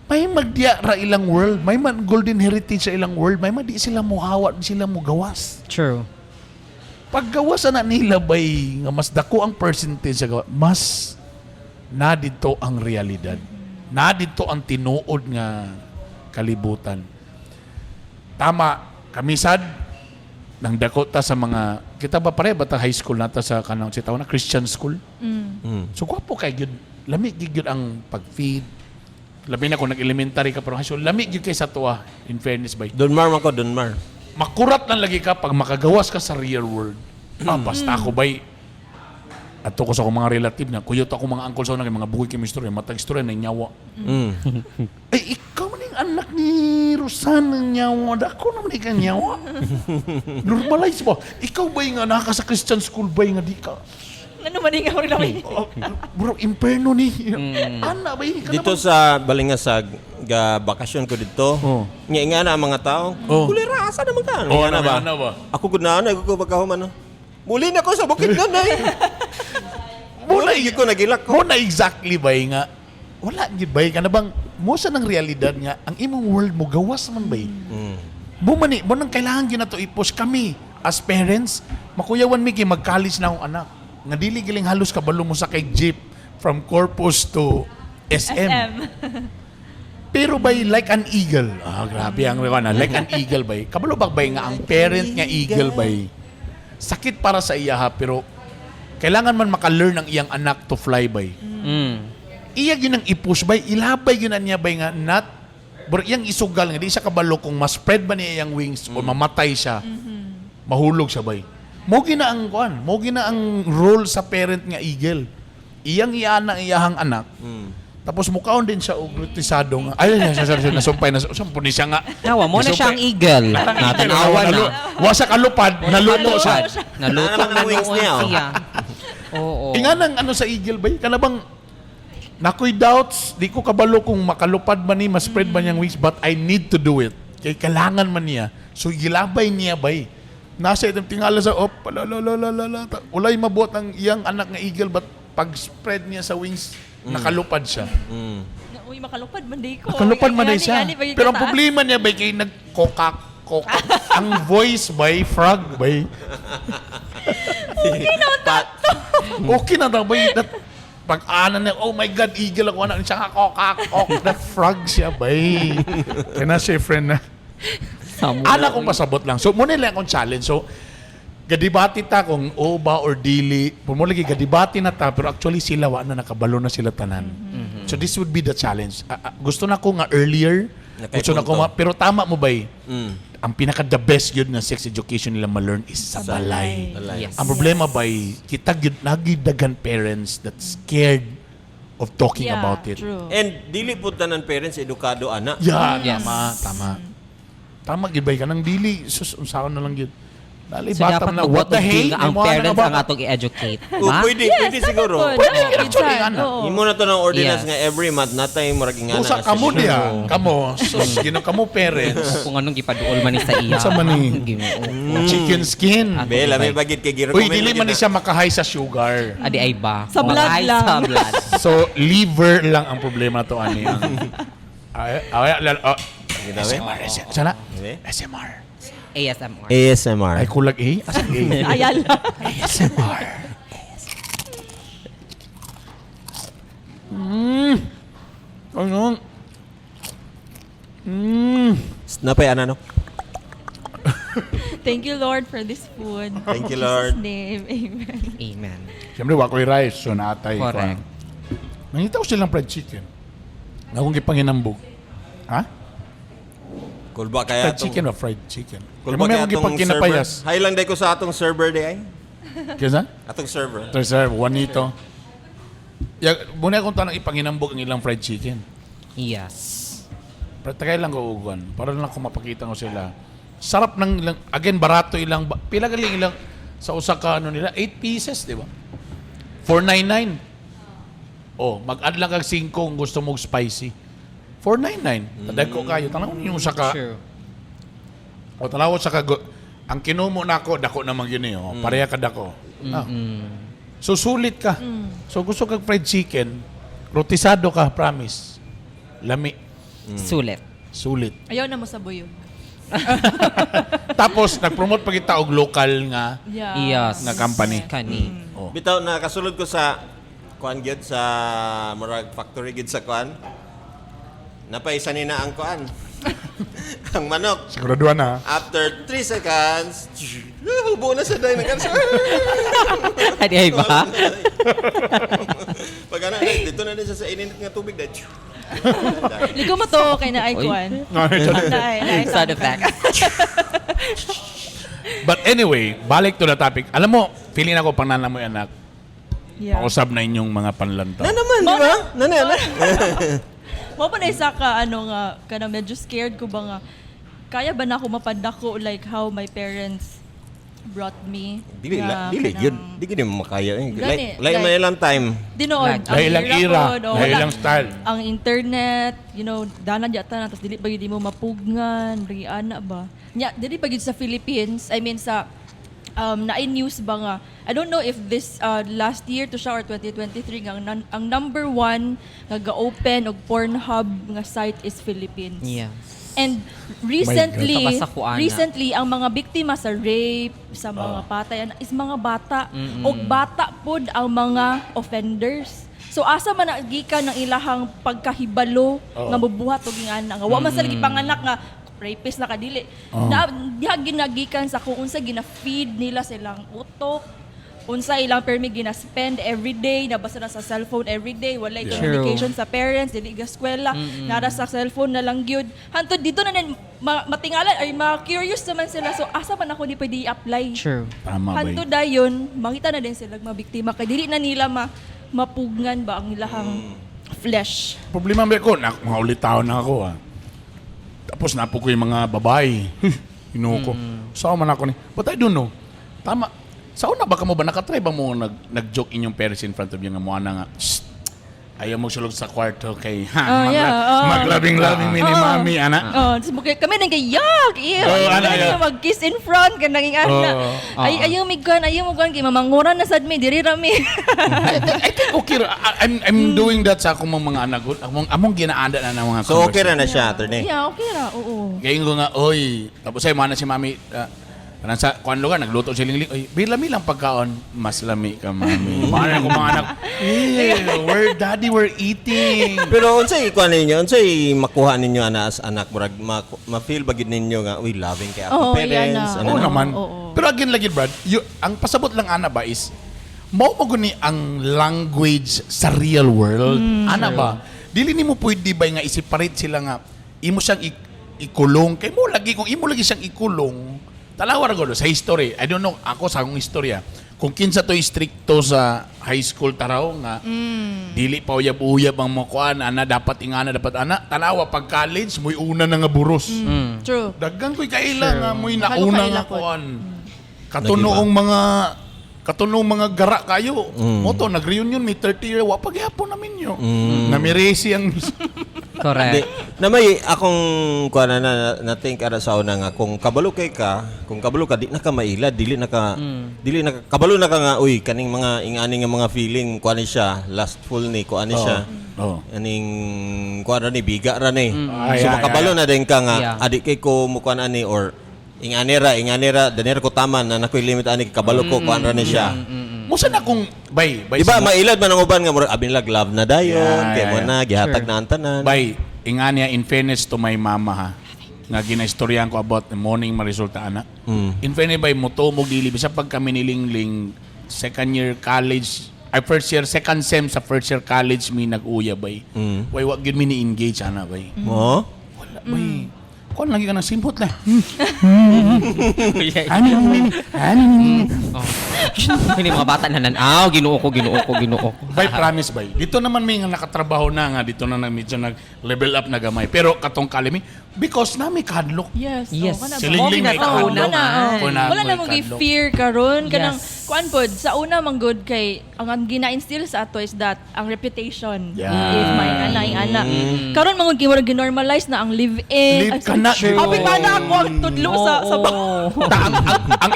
may magdiya ra ilang world, may man Golden Heritage sa ilang world, may man di sila muhawa, di sila mugawas. True. Paggawas na nila bay nga mas dako ang percentage sa gawa, mas na dito ang realidad. Na dito ang tinuod nga kalibutan. Tama, kami sad nang dako ta sa mga kita ba pare ba ta high school nata sa kanang si na Christian school. So gwapo kay gyud, lami gyud gyud ang pag-feed. Labi na kung nag-elementary ka pero high school, lami gyud kay sa tuwa, in fairness bay. Donmar man ko, Donmar. Makurat lang lagi ka pag makagawas ka sa real world. Ah, basta ako bay ato ko sa akong mga relative na kuyot ako mga uncle sa una kay mga bugoy kay istorya, matag istorya na nyawa. Ay, ikaw man yung anak ni Rosan ng nyawa. Dako naman ikaw nyawa. Normalize mo. Ikaw ba yung anak ka sa Christian school ba yung nga di ka? Ano man nga rin naman. Oh, bro, imperno ni. Ana ba yun? Dito sa Balingasag, ga bakasyon ko dito. Oh. Nga nga na ang mga tao. Oh. Kulira asa naman ka? Oh, Nga na ano, ba? ano ba? Ako gud na ano, ko pagkahuman. No? Muli na ko sa bukid na nay. Muna Muli ko nagilak ko. Mo na exactly ba nga wala gid ba ka na bang mo sa nang realidad nga ang imong world mo gawas man ba. Mo man ni mo nang kailangan gyud nato i-push kami as parents, makuyawan mi kay mag-college na akong anak nga dili giling halos kabalo mo sa kay jeep from Corpus to SM. SM. Pero by like an eagle. Ah, grabe ang na like an eagle bay. Kabalo ba bay nga ang parent nga eagle bay? Sakit para sa iya ha, pero kailangan man maka-learn ang iyang anak to fly bay. Iya gyud ang i-push bay, ilabay gyud na niya bay nga not pero iyang isugal nga di siya kabalo kung ma-spread ba niya iyang wings o mamatay siya. Mahulog siya bay. Mo gina ang kuan, mo gina ang role sa parent nga eagle. Iyang iana ang iyahang anak. Tapos mukaon din siya og rutisado nga. Ay, ay, ay, sorry, sorry, nasumpay na sampo ni siya nga. Nawa mo na Nasumpay. siyang eagle. Natanawa na. Wa siya kalupad, naluto siya. Naluto Wala naman na ang wings noon niya, oh. siya. Oo. Inga nang ano sa eagle ba? Kana bang nakoy doubts, di ko kabalo kung makalupad man ni, ma-spread man niyang wings, but I need to do it. Kay kailangan man niya. So gilabay niya bay. Nasa itong tingala sa op, la la la la la la. Walay mabuhat ang iyang anak nga eagle, but pag spread niya sa wings, nakalupad siya. Uy, makalupad man di ko. Nakalupad man Ngani, day siya. ngani, pagiging Pero ang taas. problema niya bay kay nagkokak kokak. Ang voice bay frog bay. Okay na daw bay. That, pag ana niya, oh my God, eagle ako anak siya nga kokak kok. That frog siya bay. Kaya na siya friend na. Samo. Ana kong pasabot lang. So muna lang akong challenge. So gadibati ta kung o ba or dili. Pumo lagi gadibati na ta pero actually sila wa na nakabalo na sila tanan. So this would be the challenge. Ah, ah, gusto na ko nga earlier. Nakay Gusto na ko punto. pero tama mo bay. Ang pinaka the best yun nga sex education nila ma-learn is sa balay. Balay. Yes. Ang problema bay kita gyud nagidagan parents that scared of talking Yeah, about it. true. And dili pud tanan parents edukado ana. Yeah, Yes. tama, tama. Tama gid bay kanang dili sus unsaon na lang gyud. Dali So bata dapat na what the hey ang Imuha na parents nga bata. ang atong i-educate. Oh, Ba? pwede, Yes, pwede dapat siguro. po. Pwede Oo, gyud actually, minsan, ana. oo. Imo na to ng ordinance Yes. nga every month natay murag ingana Usa nga kamo session. diha, kamo, sus ginoo kamo parents. Kung anong gipaduol man ni sa iya. Unsa man ni? Ginoo. Chicken skin. Be, lami bagid kay gi-recommend. Uy, dili man ni siya makahay sa sugar. Adi ay ba? Sa blood Ay, lang. sa blood. So liver lang ang problema to ani. Ang ay ay lal- oh. Ginawi? SMR, SMR. Sana? Eh? SMR. ASMR. ASMR. Ay, kulag A? Asa A? Ayala. ASMR. Ano? Napay ano, no? Thank you, Lord, for this food. Thank you, In Lord. Jesus' name, amen. Amen. Siyempre, wakoy rice. So, naatay. Correct. Nangita ko silang fried chicken. Akong gipanginambog. Ha? Kulba kaya Fried chicken o fried chicken? Kulba Kaya kaya may akong atong server. gipagkinapayas. Hay lang day ko sa atong server day ay. Kesa? Atong server. Sir, sir, Juanito. Ya, muna akong tanong ipanginambog ang ilang fried chicken. Yes. Pero tagay lang ko ugan. Para lang ko mapakita ko sila. Sarap ng ilang, again, barato ilang, pila galing ilang, sa usa ka ano nila, 8 pieces, di ba? 499. Oh, mag-add lang kag 5 kung gusto mong spicy. 499. Tadag ko kayo. Tanaw ninyo usa ka. True. O tanaw sa ka ang kinumo nako dako naman yun eh. Oh. Pareha ka dako. Ah. So sulit ka. So gusto kag fried chicken, rotisado ka, promise. Lami, Sulit. sulit. Ayaw na mo sa buyog. Tapos nag-promote pa kita og local nga Yeah. Yes. nga company. Kani. Oh. Bitaw na kasulod ko sa kuan gyud sa murag factory gyud sa kuan. Napaisa ni na ang kuan. Ang manok. Siguraduhan na. After 3 seconds, hubo na siya dahil nag Adi ay ba? Pag ano, dito na din siya sa init nga tubig dahil. Ligo mo to kay na ay Oy. kuan. Naay, naay. Sound effect. But anyway, balik to the topic. Alam mo, feeling ako pang mo anak, Yeah. pausab na inyong mga panlantaw. Na naman, di ba? Na na na. Mo pa na isa ka ano nga kanang medyo scared ko ba nga kaya ba na ako mapadako like how my parents brought me. Dili Nga la, dili kanang- gyud. Di gyud mo makaya. Eh. Gani, Like, like like- may ilang time. Dinoon. Like- ang Lahi lang era, pod, oh, lahi wala. lang style. Ang internet, dana di ata na, tas dili pa gyud mo mapugngan, ri ana ba. Nya, dili pa gyud sa Philippines, I mean sa na news ba nga. I don't know if this last year to siya or 2023 nga ang number one nga ga-open og Pornhub nga site is Philippines. Yes. And recently, God. Tabasa ko, ana. recently ang mga biktima sa rape, sa mga patayan is mga bata. Og bata pod ang mga offenders. So asa man na gikan ng ilahang pagkahibalo nga mobuhat og ingana nga wa man sa panganak nga rapist na kadili. Na diha ginagikan sa kung unsa gina-feed nila silang utok, unsa ilang permi gina-spend every day, nabasa na sa cellphone every day, walay communication sa parents, dili ga eskwela, nara sa cellphone na lang gyud. Hantod dito na nin, matingalan ay ma-curious naman sila. So asa man ako di pwede i-apply. True. Tama ba Hantod yun? dayon, mangita na din sila mabiktima kay dili na nila mapugngan ba ang ilahang flesh. Problema ba ko, na, mga ulitaw na ako ah. Tapos napo ko yung mga babae. Hinuo ko. Saan man ako ni? But I don't know. Tama. Sa una ba ka mo ba nakatry ba mo nag-joke inyong parents in front of you nga mo ana nga, "Shh, ayaw mo sulog sa kwarto kay ha, Oh, yeah, oh. maglabing-labing mi ni Oo. mami, ana." Oh, tapos kami nang kay yak, ew. Oh, ana, Ano yeah. mag-kiss in front kanang ana. Oh. Ay ayaw mig kuan, ayaw mo kuan kay mamanguran na sad mi diri ra mi. I think okay ra. I'm doing that sa akong mga anak. Among ginaanda na ng mga So okay ra conversation. na siya, attorney. Yeah, okay ra. Oo. Kaya ko nga, oy, tapos ay mana si mami, kanang sa kuan lugar, nagluto si Lingling, oy, bilami lang pagkaon, mas lami ka, mami. Mana ko mga anak, eh, we're daddy, we're eating. Pero unsay kuan ninyo, unsay makuha ninyo ana as anak murag ma-feel ba gid ninyo nga uy loving kay ako Oo, yan parents na. ano Oo na. naman. Oo. Pero again lagi, Brad, ang pasabot lang ana ba is, mao mo guni ang language sa real world. Ana ba? Dili nimo pwede ba nga i-separate sila nga imo siyang ikulong kay mo lagi kung imo lagi siyang ikulong tanawa ra gud sa history. I don't know ako sa akong istorya kung kinsa to stricto sa high school taraw nga dili pa uyab-uyab ang mga kuan ana dapat ingana dapat ana tanawa pag college mo'y una na nga buros. True. Daghan ko'y kaila nga mo'y Daghan ko nauna kaila nga pod. kuan. Katunoong mga gara kayo. Mo to nag-reunion mi 30 year wa pa gyapon namin yo. Namiresi ang Di, Correct. na may akong kuan na, na, na think ara sa una nga kung kabalo kay ka, kung kabalo ka di na ka maila, dili na ka kabalo na ka nga uy kaning mga ingani nga mga feeling kuan ni siya, lustful ni kuan ni siya. Oh. Aning kuan ra ni, biga ra ni. Ay, So ay, makabalo ay. na din ka nga adi kay ko mukuan ani or inganira danira ko taman na nakoy limit ani, kabalo ko kuan ra ni siya. Musa na kung bay bay Di ba sa- mailad man ang uban nga murag abi nila love na dayon kay mo na gihatag na ang tanan. Bay, ingania, in fairness to my mama ha, nga ginaistoryahan ko about the morning maresulta ana. In fairness bay, mutuo dili bisa pag kami nilingling second year college, ay first year, second sem sa first year college mi nag-uya bay. Way wa gyud mi ni-engage ana bay. Mo? Wala bay. Kuan lagi ka ng simpot lang. Ano ano? Oh. Hindi mga bata na nanaw, Ginoo ko, Ginoo ko, Ginoo ko. Bay, promise bay. Dito naman may nga nakatrabaho na nga dito na na medyo nag level up na gamay. Pero katong kalimi because nami kadlok. Yes. Yes. Oh, kana ba? Si Lingling may Mo kahadlok. Wala na, oh. Kuna Wala na may mo kahadlok. fear karon kanang kuan pod sa una man good kay ang gina-instill sa ato is that ang reputation, if may ana ing ana karon man gud kay ginormalize na ang live in. Live ka na. True. Abi pa na ako ang tudlo sa Oo. Ta, ang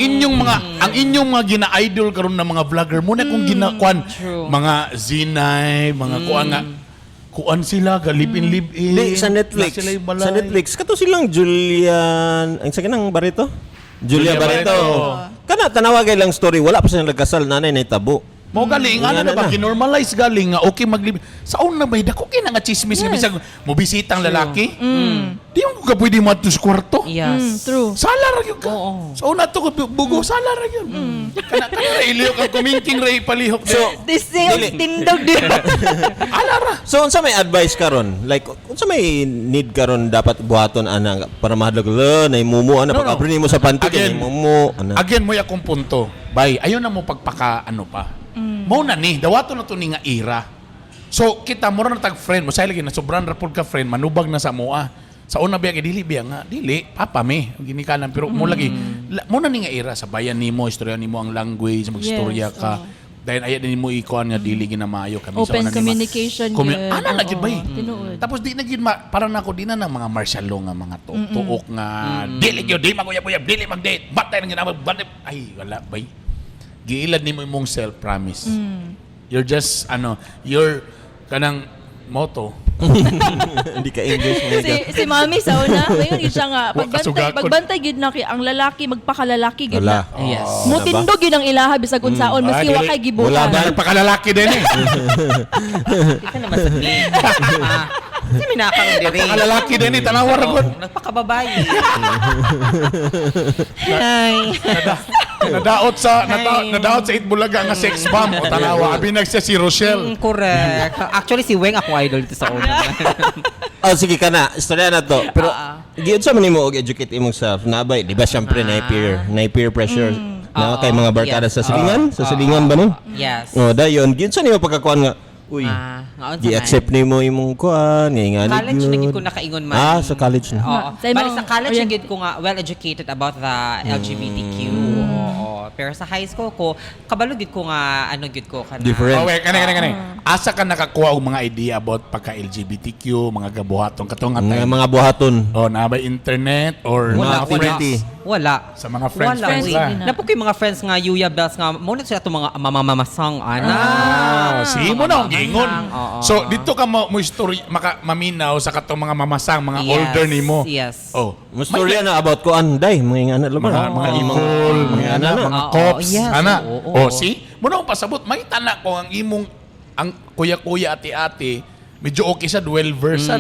inyong mga gina-idol karon na mga vlogger mo na kung ginakuan True. mga Zinay, mga kuan nga kuan sila ga live in live in. Di sa Netflix. Na sila'y balay. Sa Netflix kato silang Julian, ang sa kanang Barreto? Julia Julia, Barreto. Barreto. Kana tanawagay lang story, wala pa siya nagkasal, nanay na tabo. Mo galing ano na Nga ba na. ginormalize galing nga okay maglib. Sa una ba dako kay na nga chismis nga bisag mobisita ang lalaki. Di mo ka pwede mo sa kwarto. Yes. True. Sala ra gyud ka. Oo. Sa una to ko bugo sala ra gyud. Kana kana ra ilihok ang kumingking ra ipalihok. So, This is tindog di. Ala ra. So unsa may advice karon? Like unsa may need karon dapat buhaton ana para mahadlok le nay mumu ana No, pag no. abri nimo sa panty kay Again. nay mumu ana. Again, mo'y akong punto. Bay, ayaw na mo pagpaka ano pa. Mo na ni, dawato na to ni nga era. So, kita mo na tag friend mo, sa lagi na sobrang rapod ka friend, manubag na sa moa. Sa una biya kay dili biya nga, dili, papa mi, ginikanan pero mo lagi mo na ni nga era sa bayan nimo, istorya nimo ang language, magstorya Yes, ka. oo. Dahil ayat din mo ikuan nga dili ginamayo kami sa Open una ni ma- communication gyud. Ana na gyud Oo, bay. tinuod. Tapos di na gyud ma, para na ako di na ng mga martial law nga mga tuok nga dili gyud di maguyab-uyab, dili mag-date. Batay nang ginamag batay. Ay wala bay. Giilad nimo imong self promise. You're just ano, you're kanang moto. Hindi ka English mo Si si mami sa una, mayon gyud siya nga Wa pagbantay kasugakon. pagbantay gyud na kay ang lalaki magpakalalaki gyud Wala. na. Yes. Mutindog gyud ang ilaha bisag unsaon maski Ah, wa dili. kay gibuhat. Wala ba? Nagpakalalaki din eh. Kita naman sa me. Ah, kasi minakaroon diri. Nagpakalalaki din eh, tanawa ra gud. Oo, Nagpakababae. Hi. Nadaot sa Itbulaga nga sex bomb o tanawa. Abi nagsiya si Rochelle. Correct. Actually, si Weng ako idol dito sa una. Oh, sige ka na. Istorya na to. Pero giud sa man nimo og educate imong self na bay, di ba syempre na peer pressure na kay mga barkada sa silingan, sa silingan ba ni? Yes. Oh, dayon giud sa nimo pagkakuan nga uy. Ah, nga, unsa Gi-accept nimo imong kuan, nga ingani College na gyud. gid ko nakaingon man. Ah, sa college na. Oo. Sa imong Bali sa college na orient- gid ko nga well-educated about the LGBTQ. Oo. Pero sa high school ko, kabalo gid ko nga ano gid ko kana. Different. Oh, wait, kani kani kani. Asa ka nakakuha og mga idea about pagka LGBTQ, mga gabuhaton katong nga Nga time? mga buhaton. Oh, na ba internet or Mga Wala, mga wala. activity. Wala. Sa mga friends, Wala, friends uy. lang. Napo ko'y mga friends nga, Yuya Bells nga, mo na sila itong mga mamamamasang, ana. Ah, sige mo na ang giingon. Oo. So dito ka mo, mo story maka maminaw sa katong mga mamasang, mga Yes, older nimo. yes. Oh, Mustorya na about kuan day, mga ingana lugar. mga mga evil, mga ana, mga Oo, cops, yes, ana. oo, oo. Oh, see? Mo na akong pasabot, may tana ko ang imong ang kuya-kuya ate-ate, medyo okay sa well versed,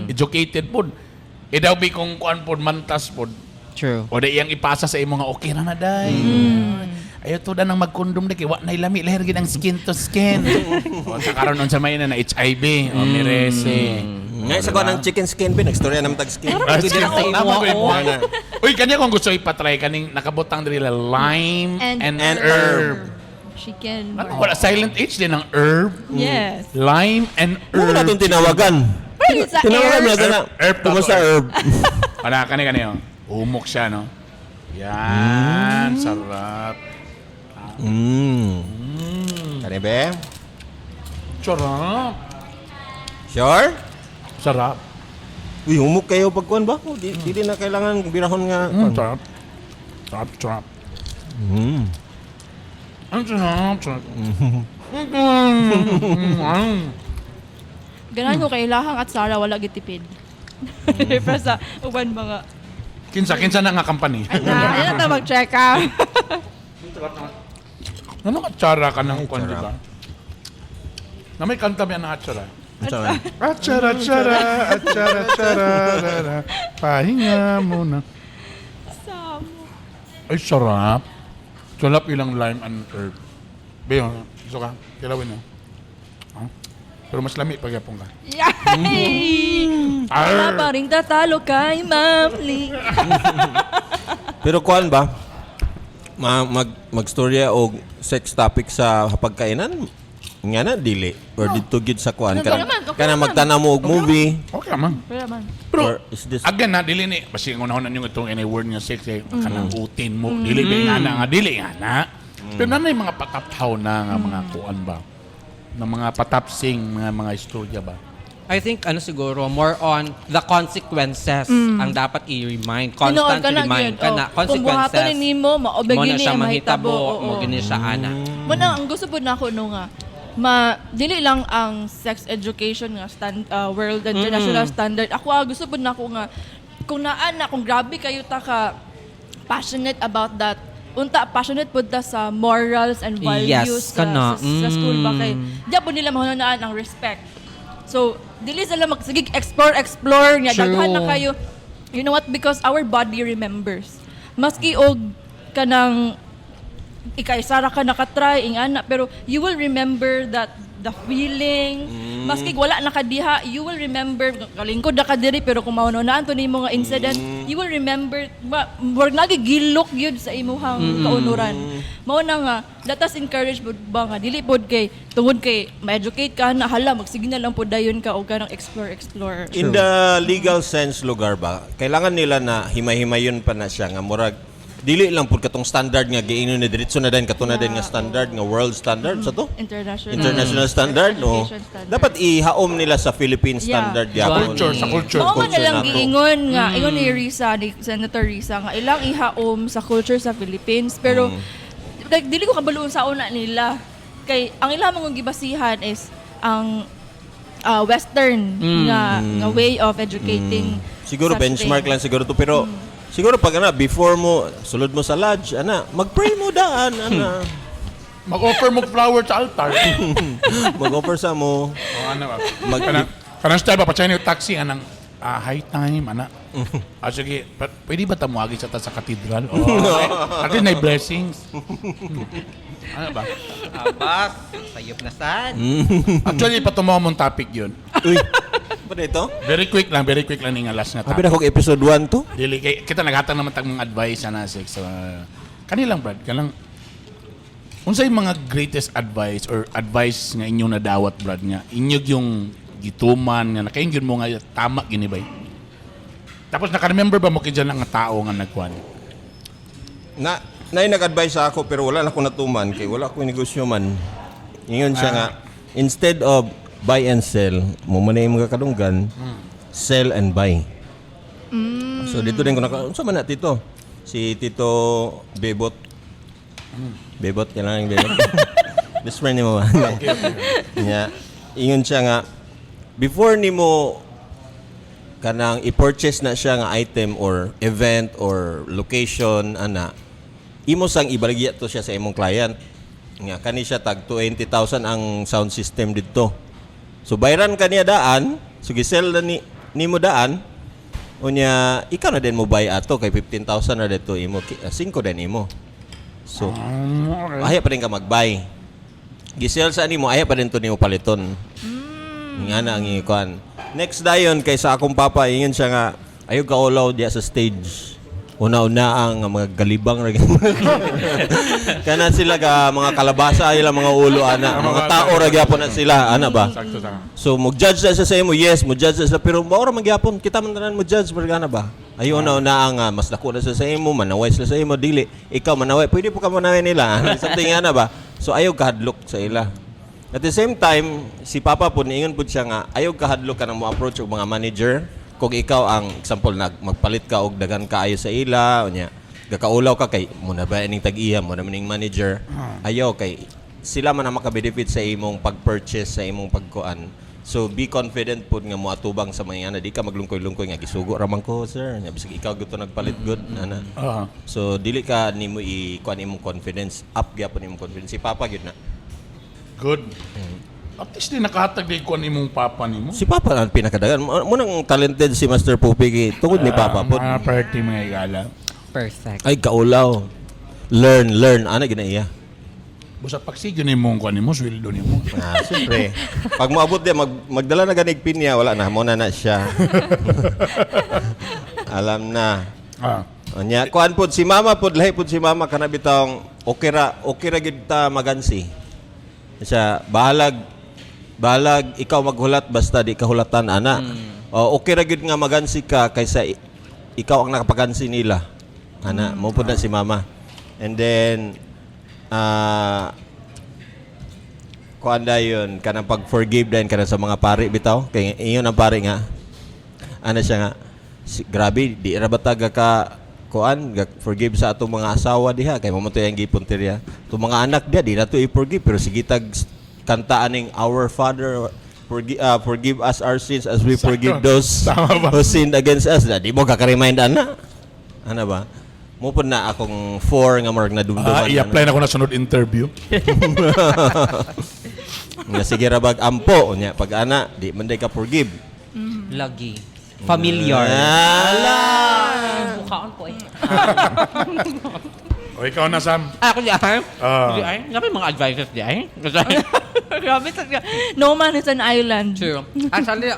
educated pod. E daw bi kung kuan pod mantas pod. True. O di iyang ipasa sa imo nga okay ra na day. Ayo to da nang magkondom da kay wa nay lami lahi ra gid ang skin to skin. O sa karon unsa may na na HIV o mirese. Nga sa kuan ang chicken skin bin, nagstorya naman tag skin. Ah, Good skin. na sa imo, Tama ko oo. yun. Uy, kanya kung gusto ipatry kaning nakabutang diri la lime and, And herb. Chicken. Ano wala silent H din ang herb? Yes. Lime and Ano herb. na itong tinawagan? Pero sa Tinawagan herb. mo na na. Herb, Kumusta herb. herb? Wala kani kani oh. Umok siya no. Yan, sarap. Kani be? Sarap. Sure? Sarap. Uy, humok kayo pag kuan ba? Oh, di, di na kailangan birahon nga. Mm, sarap. Sarap, sarap. Ang sarap, sarap. Mm. Mm. Ganahan ko kay ilahang atsara, wala gitipid. Pero sa uban mga Kinsa kinsa na nga company. ay na, ay na ta mag-check ah. Ano atsara ka ng kwan, di sarap. ba? Na may kanta ba na atsara? Unsa man? Atsara, atsara, atsara, atsara, rara. Pahinga muna. Samo. Ay, sarap. Sarap ilang lime and herb. Bayo, gusto ka? Kilawin na. Ah? Pero mas lami pag yapong ka. Yay! Wala Arr! pa rin tatalo kay Ma'am Lee. Pero kuan ba? Magstorya og sex topic sa pagkainan? Nga na dili or didto gyud sa kuan Okay kanang naman, okay kanang naman. magtanaw mo og movie Okay man. Pero man. Pero, or is this again na, dili ni, basi ang unahon ninyo itong any word nga sex, eh, kanang utin mo, dili ba nga na, nga dili nga na. Pero nanay mga pataphaw na nga mga kuan ba? Na mga patapsing, mga istorya ba? I think ano siguro more on the consequences ang dapat i-remind, Tinuod constant ka na, remind gyud, ka na oh. Kung buhaton consequences. ni nimo, maobay Mo na gini siya ang mahitabo. mahitabo, Oo. mo gini siya ana. Mo na ang gusto pud nako no nga ma dili lang ang sex education nga world international standard. Ako gusto pud nako nga kung naa na kung grabe kayo ta ka passionate about that, unta passionate pud ta sa morals and values Yes, sa, kana. sa school ba kay di po nila mahunahunaan ang respect. So dili sila magsige explore explore nga daghan na kayo. You know what? Because our body remembers. Maski og kanang ikaisara ka nakatry ingana, pero you will remember that the feeling, maski wala na ka diha, you will remember kalingkod na ka diri, pero kung maununaan to nimo nga incident, you will remember ba murag nagigilok gyud sa imuhang kaunuran. Mao na nga let us encourage pud ba nga dili pod kay tungod kay ma-educate ka na, hala, magsige na lang pod dayon ka og kanang explore explore. In the legal sense lugar ba, kailangan nila na himay-himayon pa na siya nga murag dili lang pud katong standard nga giingon ni diretso na din kato na din nga standard nga world standard sa to, International. International standard, no? Education standard. Dapat ihaom nila sa Philippine standard gyapon. Culture, sa culture. Mao man na Culture lang nato. giingon nga, ingon ni Risa, ni Senator Risa nga ilang ihaom sa culture sa Philippines, pero like dili ko kabalo sa una nila kay ang ilang mga gibasihan is ang western nga nga way of educating Siguro such benchmark thing. lang siguro to, pero siguro pag ana before mo sulod mo sa lodge ana, mag-pray mo daan ana. Mag-offer mo flower sa altar. Mag-offer sa mo. O ano ba? Mag- Kanang style ba, patsayin yung taxi, anang high time, ana. Sige, pwede ba tamuagi sa ta sa katedral? Oh, okay. At least may blessings. Ano ba? Abas, sayop na sad. Actually, patumawa mong topic yun. Uy. Pa dito? Very quick lang yung last na Habi topic. na kog episode 1 to. Dili, kay, kita naghatag naman tag mga advice ana sex. Kanilang Brad, kanang unsay mga greatest advice or advice nga inyong nadawat, Brad, nga inyog yung gituman nga nakaingyon mo nga tama gini bay. Tapos naka-remember ba mo kay dyan nga tao nga nagkuan? Na nay nag-advise sa ako pero wala na ko natuman kay wala ko negosyo man. Ingon siya nga instead of buy and sell, mo man na imong kadunggan, sell and buy. So dito din ko naka unsa man na tito? Si Tito Bebot. Bebot kailangan yung Bebot. Best friend nimo ba? Nya, ingon siya nga before nimo kanang i-purchase na siya nga item or event or location ana, imo sang ibaligya to siya sa imong client nga kani siya tag 20,000 ang sound system didto, so bayran kaniya daan, so gisell na ni nimo daan, unya ikaw na din mo buy ato kay 15,000 na dito imo, 5 din imo, so aya pa din ka mag-buy, gisell sa nimo, aya pa din to nimo paliton. Nga na ang ikuan. Next dayon kay sa akong papa, ingon siya nga ayaw ka ulaw diya sa stage. Una-una ang mga galibang ra kana sila ka mga kalabasa ay lang mga ulo ana, mga tao ra gyapon na sila ana ba. Sakto sa. So mo judge na siya sa imo, yes, mo judge na sila, pero mao ra man gyapon kita man tanan mo judge pero ana ba. Ayo una una ang mas dako na sila sa imo, manaway sila sa imo, dili ikaw manaway, pwede po ka manaway nila. Something ana ba. So ayaw kahadlok sa ila. At the same time, si Papa po niingon po siya nga ayaw kahadlok ka nang mo approach og mga manager kung ikaw ang example nag magpalit ka og daghan kaayo sa ila unya gakaulaw ka kay mo na ba ining tag-iya mo na man ning manager, ayaw kay sila man ang makabenefit sa imong pag-purchase sa imong pagkuan. So be confident pud nga moatubang sa mga ana, di ka maglungkoy-lungkoy nga gisugo ra man ko, sir. Nya bisag ikaw gyud to nagpalit good ana. So dili ka nimo i kuan imong confidence, up gyapon imong confidence. Si Papa gyud na. Good. At least di nakahatag di kuan imong papa nimo. Si Papa ang pinakadagan. Mo nang talented si Master Pupi kay tungod ni Papa pod. Mga party mga igala. Perfect. Ay kaulaw. Learn, learn ana gina iya. Busa pagsigyo nimo kuan nimo, sweldo nimo. Ah, siyempre. Pag moabot di magdala na ganig pinya, wala na mo na na siya. Alam na. Anya, kuan pod si mama pod, lahi pod si mama kana bitawng okay ra gid ta magansi. Siya bahalag bahalag ikaw maghulat basta di ka hulatan ana. O, okay ra gid nga magansi ka kaysa ikaw ang nakapagansi nila. Ana, mo pod na si mama. And then kuan dayon kanang pag-forgive dayon kanang sa mga pari bitaw kay ingon ang pari nga ana siya nga si, grabe di ra ba ta ga ka kuan ga forgive sa atong mga asawa diha kay mo man to yang gipuntirya atong mga anak diha di na to i-forgive pero sige tag kanta aning Our Father, forgive us our sins as we forgive those Tama ba? who sinned against us. Na di mo kaka-remind ana ana ba mo pud na akong four nga murag nadumduman. I-apply na ko na sunod interview. Nga sige ra bag ampo unya pag ana di man day ka forgive. Lagi. Familiar. Ala. Mukhaon ko eh. O ikaw na, Sam. Ah, ako di ay. Ah. Di ay. Grabe mga advices di ay. Grabe talaga. No man is an island. True. Actually,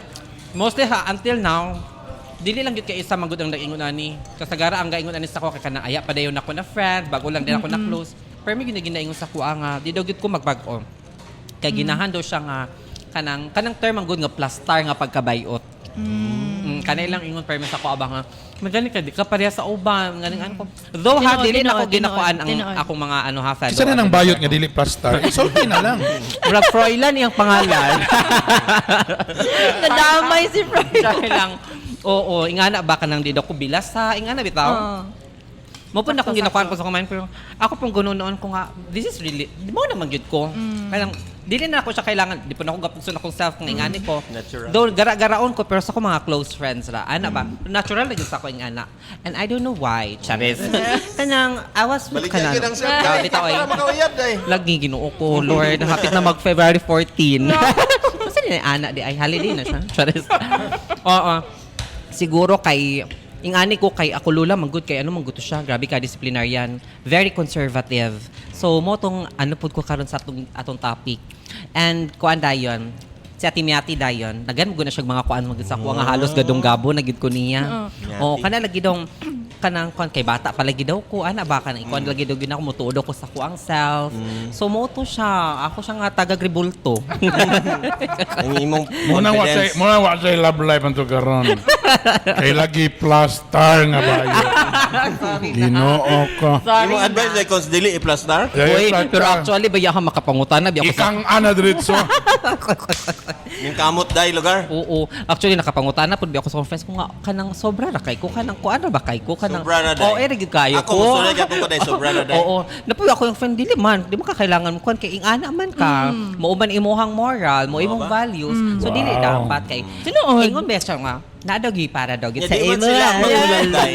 mostly ha, until now, dili lang gyud kay isa manggod ang nag-ingon ani. Kasagara ang gaingon ani sa ko kay kanang aya pa dayon ako na friend, bago lang din ako na close. Pero may ginaingon sa kuha nga, di daw gyud ko magbag-o. Kay ginahan daw siya nga kanang kanang term ang good nga plastar nga pagkabayot. Kanay lang ingon permi sa kuha ba nga. Magani ka di ka pareha sa uban, ganing ano ko. Though ha Tinuod, dili na ako tinuod, ginakuan ang tinuod. akong mga ano ha fellow. Isa na ng bayot nga dili plaster. Isulti na lang. Murag Froilan iyang pangalan. Nadamay si Fred. Dahil lang, oo, ingana ba ka nang di daw ko bilasa, ingana bitaw. Oo. Mo po na akong Sakto, ginakuan sakto. ko sa kumain pero ako pong guno noon ko nga this is really mo naman gyud ko. Kailang dili na ako siya kailangan, di po na ako gapugson akong self nga ingani ko. Natural. Though gara-garaon ko pero sa ko mga close friends ra. Ana ba? Natural na gyud sa ako ingana. And I don't know why. Charis. Kanang I was Baligya gyud ang self. Grabe bitaw ay. Para makauyab day. Lagi Ginoo ko, Lord. Hapit na mag February 14. Kasi ni ana di ay holiday na siya. Charis. Oo. Siguro kay ingani ko kay ako lula manggod kay ano manggod to siya. Grabe ka disciplinarian. Very conservative. So mo tong ano pud ko karon sa atong atong topic. And kuan dayon si Ate Miati dayon. Dagan mo na siya mga kuan magud sa kuha nga halos gadong gabo na gid ko niya. Oo, kana lagi dong kanang kuan kay bata pa lagi daw ko ana ba kanang ikuan lagi daw gina ko mutuod ko sa kuang self. So mo to siya. Ako siya nga taga Gribulto. Ang imong Muna wa say, confidence. muna wa say love life ang karon. Kay lagi plaster nga bayot. Ginoo ko. Imong advice ay cause dili i-plastar. Uy, pero actually ba yaha makapangutan na biya ako sa Ikang ana diretso. Yung kamot day lugar. Oo. Actually nakapangutana na pud biya ako sa conference ko nga kanang sobra ra kay ko kanang kuan ra ba kay ko kanang Sobra na day. Oo, eh, gyud kayo Ako, ko. musulay ka ko day, sobra na day. Oo. Napuyo ako yung friend dili man, di mo ka kailangan mo kuan kay ingana man ka. Mao man imuhang moral, mo imong ba? values. So dili Wow. dapat kay Tinuod. Ingon ba siya nga naa daw gyud para daw gyud Nya, sa di man imo. sila maghulat day.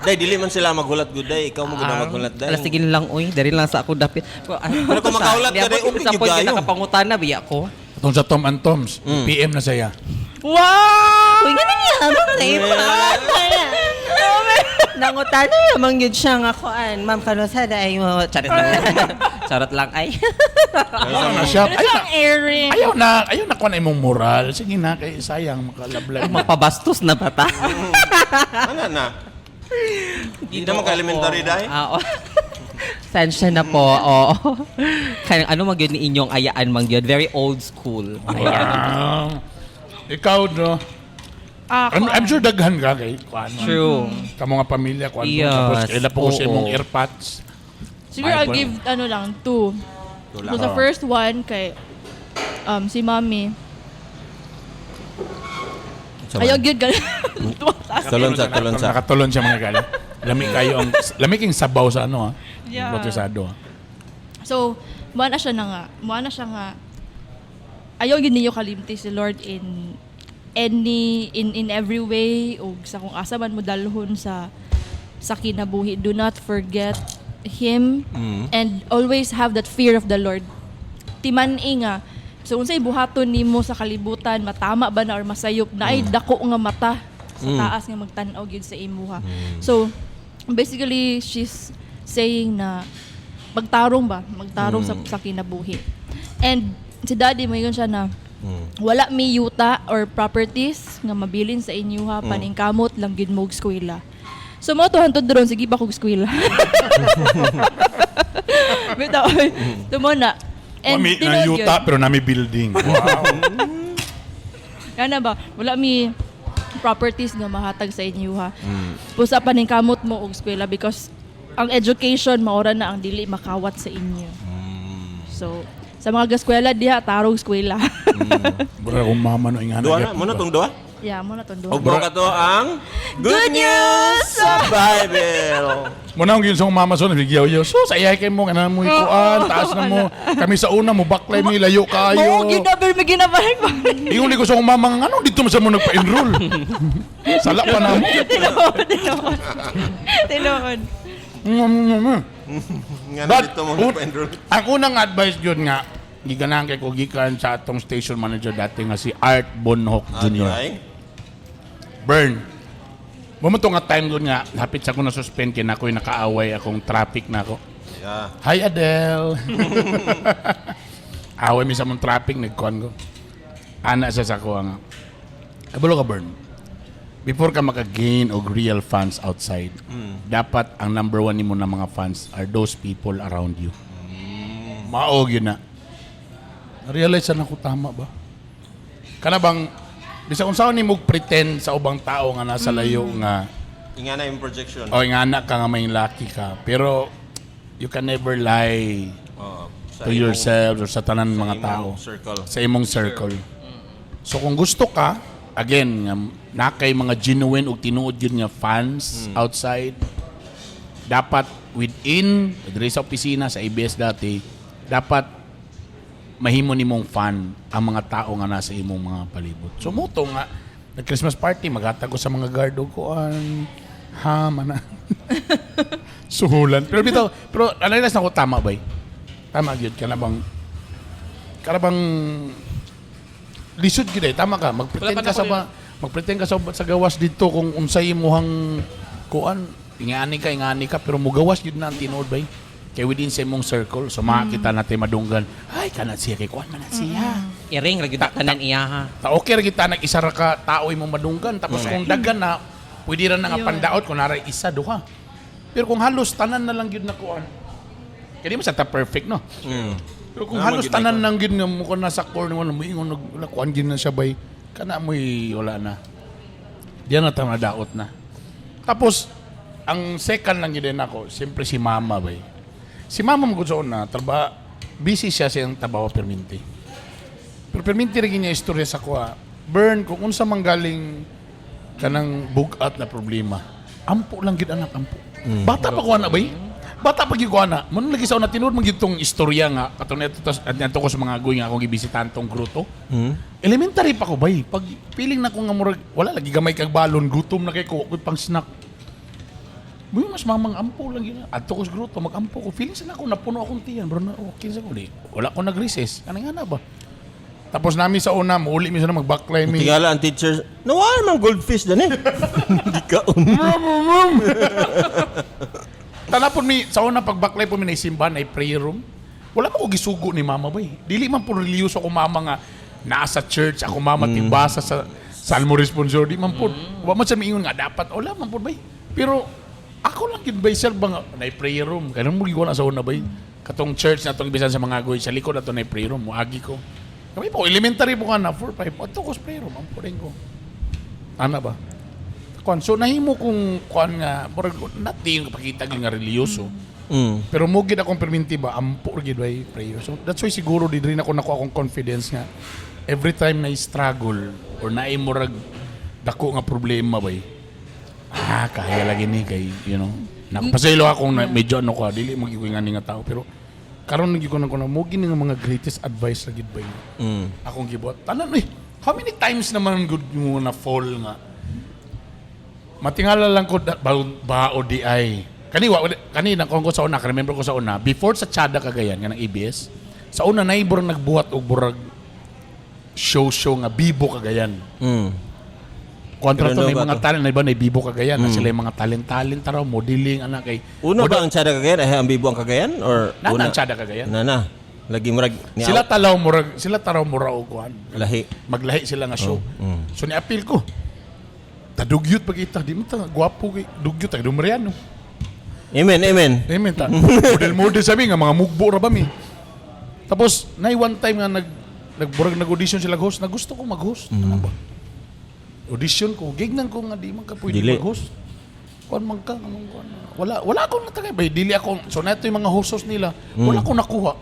Day dili man sila maghulat gud day, ikaw mo gud ang maghulat day. Ala sige lang oy, diri lang sa ako dapit. Pero kung makaulat ka day, okay sa gyud point kayo. nakapangutana na biya ko. Atong sa Tom and Toms, PM na saya. Wow! Uy, nga niya, ma'am, na imo. Nangutana naman yun siya nga kuan. Ma'am, kanusa na ay mo. Charot lang. Charot lang ay. Ayaw na siya. Ano Ayaw siya na, ang airing? ayaw na, ayaw na kuan imong moral. Sige na kay sayang makalablag. Mapabastos na bata. Ano na? Hindi na maka-elementary day. Ah, oo. Sensya na po. Oo. Kaya ano man gyud ni inyong ayaan man gyud. Very old school. Ayan. Wow. Ikaw no. Ako, I'm sure daghan ka kay kuan. True. Kamo nga pamilya kuan. Yes. Tapos kaila po ko sa Oo. imong earpods. Siguro I'll Bible. give ano lang, two. Two lang. So the first one kay si Mommy. Ayaw gyud ka. Tulon sa, tulon sa. Nakatulon siya mga gala. Lami kayo ang lami king sabaw sa ano ah. Yeah. Protesado. ah. So, muha na siya na nga. Muha na siya nga. Ayaw gyud ninyo kalimti si Lord in any in every way ug sa kung asa man mo dalhon sa kinabuhi. Do not forget Him and always have that fear of the Lord. Timan-i nga so unsay buhaton nimo sa kalibutan, matama ba na or masayop na, ay dako nga mata sa taas nga magtan-aw gyud sa imuha. So basically, she's saying na magtarong ba, magtarong sa kinabuhi. And si Daddy mo siya na wala mi yuta or properties nga mabilin sa inyo ha, paningkamot lang gyud mo og eskwela. So mo to hantod ron, sige ba kog eskwela. Bitaw, tumo na. And Mami, na tinuod yuta yun. pero nami building. Wow. Kana ba, wala mi properties nga mahatag sa inyo ha. Pusa paningkamot mo og eskwela because ang education maura na ang dili makawat sa inyo. So sa mga gaskwela diha, tarong eskwela. Bura kong mama no ingana. Duha na, muna tong duha. Yeah, mo na tong duha. Og mo ka to ang Good news sa Bible. Muna ang ginsong mama so nagigyaw yo. So sa iyay kay mo kana mo ikuan, taas na mo. Kami sa una mo baklay mi layo kayo. Mao gyud na pero may ginabalik-balik. Ingon ko sa akong mama nga ano dito man sa mo nagpa-enroll. Sala pa na mo. Tinuod, tinuod. Tinuod. Nga na But, dito mo nagpa-enroll. ang unang advice yun nga, giganahan kay ko gikan sa atong station manager dati nga si Art Bonhoc Jr. Ay. Burn. Bumuto nga time yun nga, hapit sa ko na-suspend kay na ako'y nakaaway akong traffic na ako. Yeah. Hi, Adele! Away mi sa mong traffic, nagkuhan ko. Ana siya sa ko nga. Kabalo ka, Burn. Before ka maka-gain og real fans outside, dapat ang number one nimo na mga fans are those people around you. Maog yun na. Na-realize na ako, tama ba? Kana bang, bisa kung saan nimo pretend sa ubang tao nga nasa layo nga, Inga na yung projection. o nga anak ka nga may lucky ka. Pero, you can never lie Oo. Sa to yourself or sa tanan sa mga imong tao. circle. Sa imong circle. So kung gusto ka, again, nga na kay mga genuine ug tinuod yun nga fans outside, dapat within, diri sa opisina, sa ABS dati, dapat mahimo nimong fan ang mga tao nga nasa imong mga palibot. So muto nga, nag-Christmas party, maghatag ko sa mga guard og kuan, ham, ana. Suhulan. Pero bitaw, pero analyze na ko tama ba? Tama gyud kana bang lisod gyud eh. Tama ka, magpretend Wala pa ka na sa ko ba, magpretend ka sa gawas dito kung unsay imuhang kuan, ingani ka pero mugawas gyud na ang tinuod bay. Kay within sa imong circle, so makakita natin madunggan, ay kana siya kay kuan man na siya. Iring ra gyud tanan iya ha. Ta okay ra kita nag isa ra ka tao imong madunggan, tapos kung daghan na pwede ra na nga Ayun. pandaot kung naray isa duha. Pero kung halos tanan na lang gyud na kuan. Kaya di mo sa ta perfect no. Pero kung Tama halos gyud na tanan ikaw. nang gyud nga mo ko nasa corner wala mo ingon nag wala kuan gyud na siya bay kana mo'y wala na. Diyan na ta daot na. Tapos ang second lang gyud din ako, siyempre si mama bay. Si mama mo gud sa una, trabaho busy siya sa iyang trabaho perminti. Pero perminti rin niya istorya sa kuha. Burn, kung unsa man galing kanang bugat na problema, ampo lang gid anak, ampo. Bata pa ko ana bay. Bata pa gyud ko ana. Mun lagi sa una tinuod man gyud tong istorya nga katong neto tas at ko sa mga agoy nga akong gibisitahan tong gruto. Elementary pa ko bay. Pag feeling na ko nga murag wala lagi gamay kag balon, gutom na kay ko, ako'y pang snack. Muy mas mamang ampo lang yun. Adto ko sa gruto, mag-ampo ko. Feeling sa ako, napuno akong tiyan. Bro, na, okay sa ko. Di, wala ko nag-recess. Ano nga na ba? Tapos nami sa una, muuli mi sa na mag-backclimb mi. Tingala ang teacher, nawala man goldfish dan eh. Di ka Tanapon mi, sa una pag-backclimb po mi na simbahan ay prayer room. Wala mo ko gisugo ni mama bay. Dili man po relihiyoso ako mama nga naa sa church, ako mama tibasa sa Salmo Responsor. Di man po. Wa man siya miingon nga dapat. Wala man po bay. Pero ako lang gid bay sir ba nga na prayer room. Kaya mo gikuha na sa una bay. Katong church na tong bisan sa mga agoy sa likod ato na prayer room moagi ko. Kami po elementary po ka na 4 5. Adto ko sa prayer room, ampo rin ko. Ana ba? Kuan so nahimo kong kuan nga murag not di yung kapakita gyud nga relihiyoso. Pero mo gid akong perminti ba ampo ra gid bay prayer. So that's why siguro di rin ako nakuha akong confidence nga every time na struggle or naay murag dako nga problema bay. Ah, kaya lagi ni kay. Nakapasaylo akong na, medyo ano ko, dili mo gyud nga tao pero Karon gyud ko nang kuno mo gini nga mga greatest advice ra gid ba yun. Akong gibuhat. Tanan eh. How many times naman good mo na fall nga? Matingala lang ko ba, ba o di ay. Kani wa kani na ko sa una, remember ko sa una before sa Chada Cagayan nga ng ABS. Sa una na burag nagbuhat og burag show show nga Bibo Cagayan. Kontra Pero to may no ba mga to? Talent na iba na Bibo Cagayan na sila yung mga talent-talent taraw modeling anak kay Una ba ang Chada Cagayan? Ay, ang Bibo ang Cagayan? Or Na una? ang Chada Cagayan. Na na. Lagi murag ni Sila talaw murag sila taraw mura og kuan. lahi. Maglahi sila nga show. So ni-appeal ko. Tadugyot pag ita, di mo ta gwapo kay dugyot ay Dumariano. Amen, amen. Amen ta. Model model sabi nga mga mugbo ra ba mi. Tapos nay one time nga nagburag nag-audition sila host, na gusto ko mag-host. Ano ba? Audition ko, gignan ko nga di man ka pwede Dili. mag-host. Kuan man ka, anong kuan. Wala wala akong natagay bay dili ako. So neto yung mga host nila, wala akong nakuha.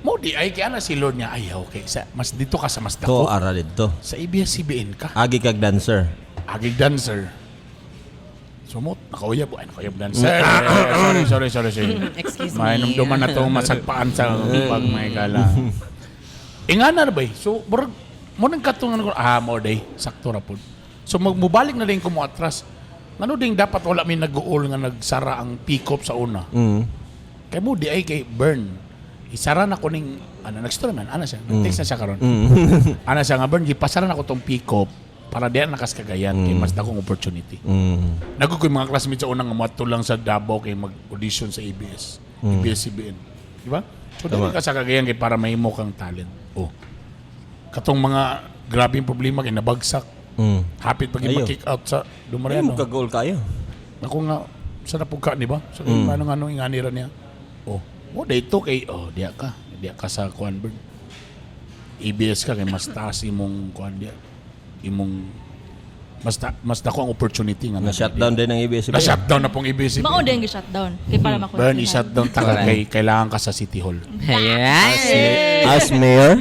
Mo di ay kaya na si Lord niya ay okay sa mas dito ka sa mas To dako. ara didto. Sa ABS-CBN ka. Agi kag dancer. Agig dancer. Sumot, nakauyab. Ay, nakauyab dancer. Sorry, sorry, sorry, sorry. Excuse me. Mainumduman na itong masagpaan sa pag may gala. Ingana na ba eh? So, murag, mo nang katungan ko, mo day, sakto ra po. So, magmubalik na din ko mo atras. Ngano ding dapat wala may nag-uol nga nagsara ang pick-up sa una. Kay mo di ay kay Burn. Isara na ko ning ano nagstory man ana siya. Nag-text na siya karon. Ana siya nga Burn gipasara na ko tong pick-up para diyan nakas Cagayan kay mas dakong opportunity. Nago ko yung mga classmates sa unang nga moadto lang sa Davao kay mag-audition sa ABS. ABS-CBN. Di ba? So dili ka sa Cagayan kay para mahimo kang talent. Oh. Katong mga grabeng problema kay nabagsak. Hapit pag Ayo. ma-kick out sa Ay, Dumariano. mo kag-goal kayo. Ako nga, sa napugka, di ba? Sa mm. Ano nga nung inganira niya? Oh, mo dito kay, oh, diya ka. Diya ka sa kuan bird. ABS ka kay mas taas imong kuan diya. Imong mas dako ang opportunity nga Na shutdown din ang ABS-CBN. Na shutdown na pong ABS. Mao din gi-shutdown kay para makonsihan. Burn, i-shutdown ta ka kay kailangan ka sa City Hall. Ayan. As mayor.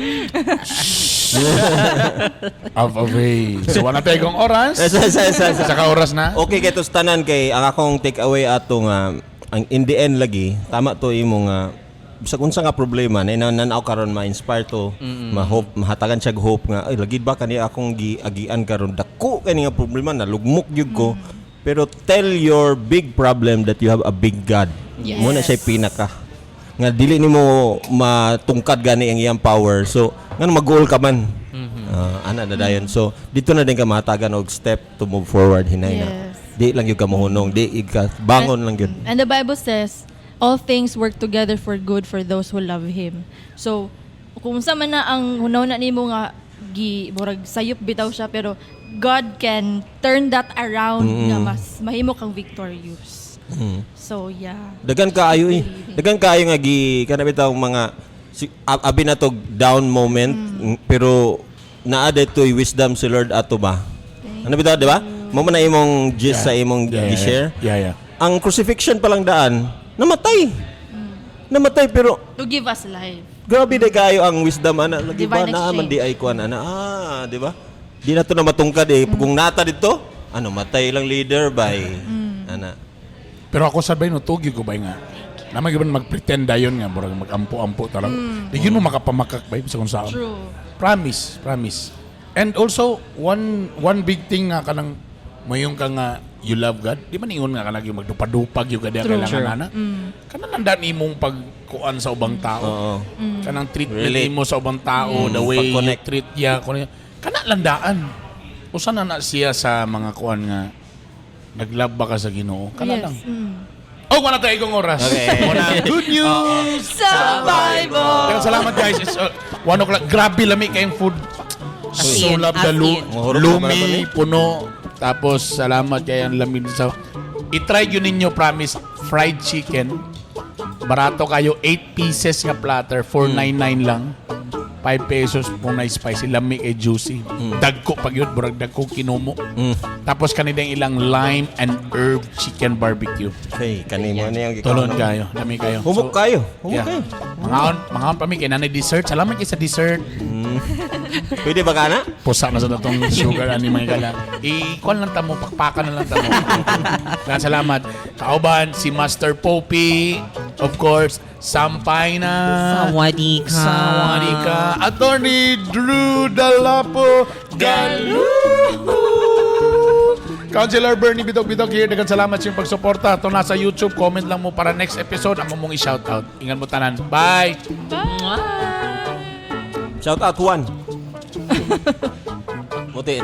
Of away. So wala tayo kong oras. Sa, sa, sa, sa. Sa ka oras na. Okay kay tanan kay ang akong take away ato nga ang in the end lagi tama to imo nga bisag unsa nga problema na nan-aw karon ma-inspire to, ma-hope, mahatagan siya og hope nga ay lagi ba kani akong giagian karon, dako kani nga problema, nalugmok gyud ko, pero tell your big problem that you have a big God. Yes. Mo na siya pinaka nga dili nimo matungkad gani ang iyang power, so ngano mag-goal ka man. Ah, ana na dayon, so dito na din ka mahatagan og step to move forward hinay na. Di lang gyud ka mohunong, di gyud ka bangon lang gyud. And the Bible says, all things work together for good for those who love Him. So, kung sa man na ang hunaw na nimo nga gi murag sayop bitaw siya, pero God can turn that around nga mas mahimo kang victorious. So yeah. Dagan kaayo eh. Dagan kaayo nga gi kana bitaw mga si, abi na to down moment, pero naa dito'y wisdom si Lord ato ba. Ano bitaw, di ba? Mo man na imong gist sa imong gi-share. Yeah. Ang crucifixion pa lang daan, namatay. Namatay pero To give us life. Grabe de kayo ang wisdom ana lagi ba Divine naa man exchange. di ay kuan ana, di ba? Di na to na matungkad eh. Kung nata dito, ano matay lang leader by ana. Pero ako sabay no tugi ko ba nga. Naman gyud mag-pretend dayon nga murag mag-ampo-ampo talaga. Di gyud mo makapamakak ba sa kung saan. True. Promise, promise. And also one one big thing nga kanang mayong ka nga you love God, di man ingon nga kanang yung magdupa-dupag yung kada True. kailangan ana. Kanang nandaan imong pagkuan sa ubang tao. Oo. Kanang treatment Relate. nimo sa ubang tao, the way you Pag-connect. treat ya, kuno kana landaan. Usa na na siya sa mga kuan nga naglove ba ka sa Ginoo? Kana lang. Oh, wala tayo ikong oras. Okay. Muna, good news! Sa Bible! Pero salamat guys. It's 1 o'clock. Grabe lami kayong food. As So in, love the as in. Mahurot na ba lumi, ni? puno. Tapos salamat kay ang lami sa. I-try yun ninyo, promise. Fried chicken. Barato kayo. 8 pieces nga platter. 499 lang. 5 pesos kung na spicy. Lami kay juicy. Dagko pag yun. Burag dagko kinumo. Tapos kanila yung ilang lime and herb chicken barbecue. Hey, kanimo na yung Tulon kayo. Lami kayo. Humok kayo. Humok Yeah. kayo. Mga on pa mi kay nanay dessert. Salamat kay sa dessert. Pwede ba ka na? Pusa na sa natong sugar ani mga gala. I-call lang tamo, pakpakan na lang tamo. Daghang salamat. Kauban si Master Popey, of course, Sampay na. Sawadee ka. Sawadee ka. Attorney Drew Dalapo Galu. Councilor Bernie Bidog Bidog here. Daghang salamat sa iyong pagsuporta. Ito nasa YouTube. Comment lang mo para next episode. Amo mong i-shoutout. Ingat mo tanan. Bye! Bye! Shout out Juan. Muti.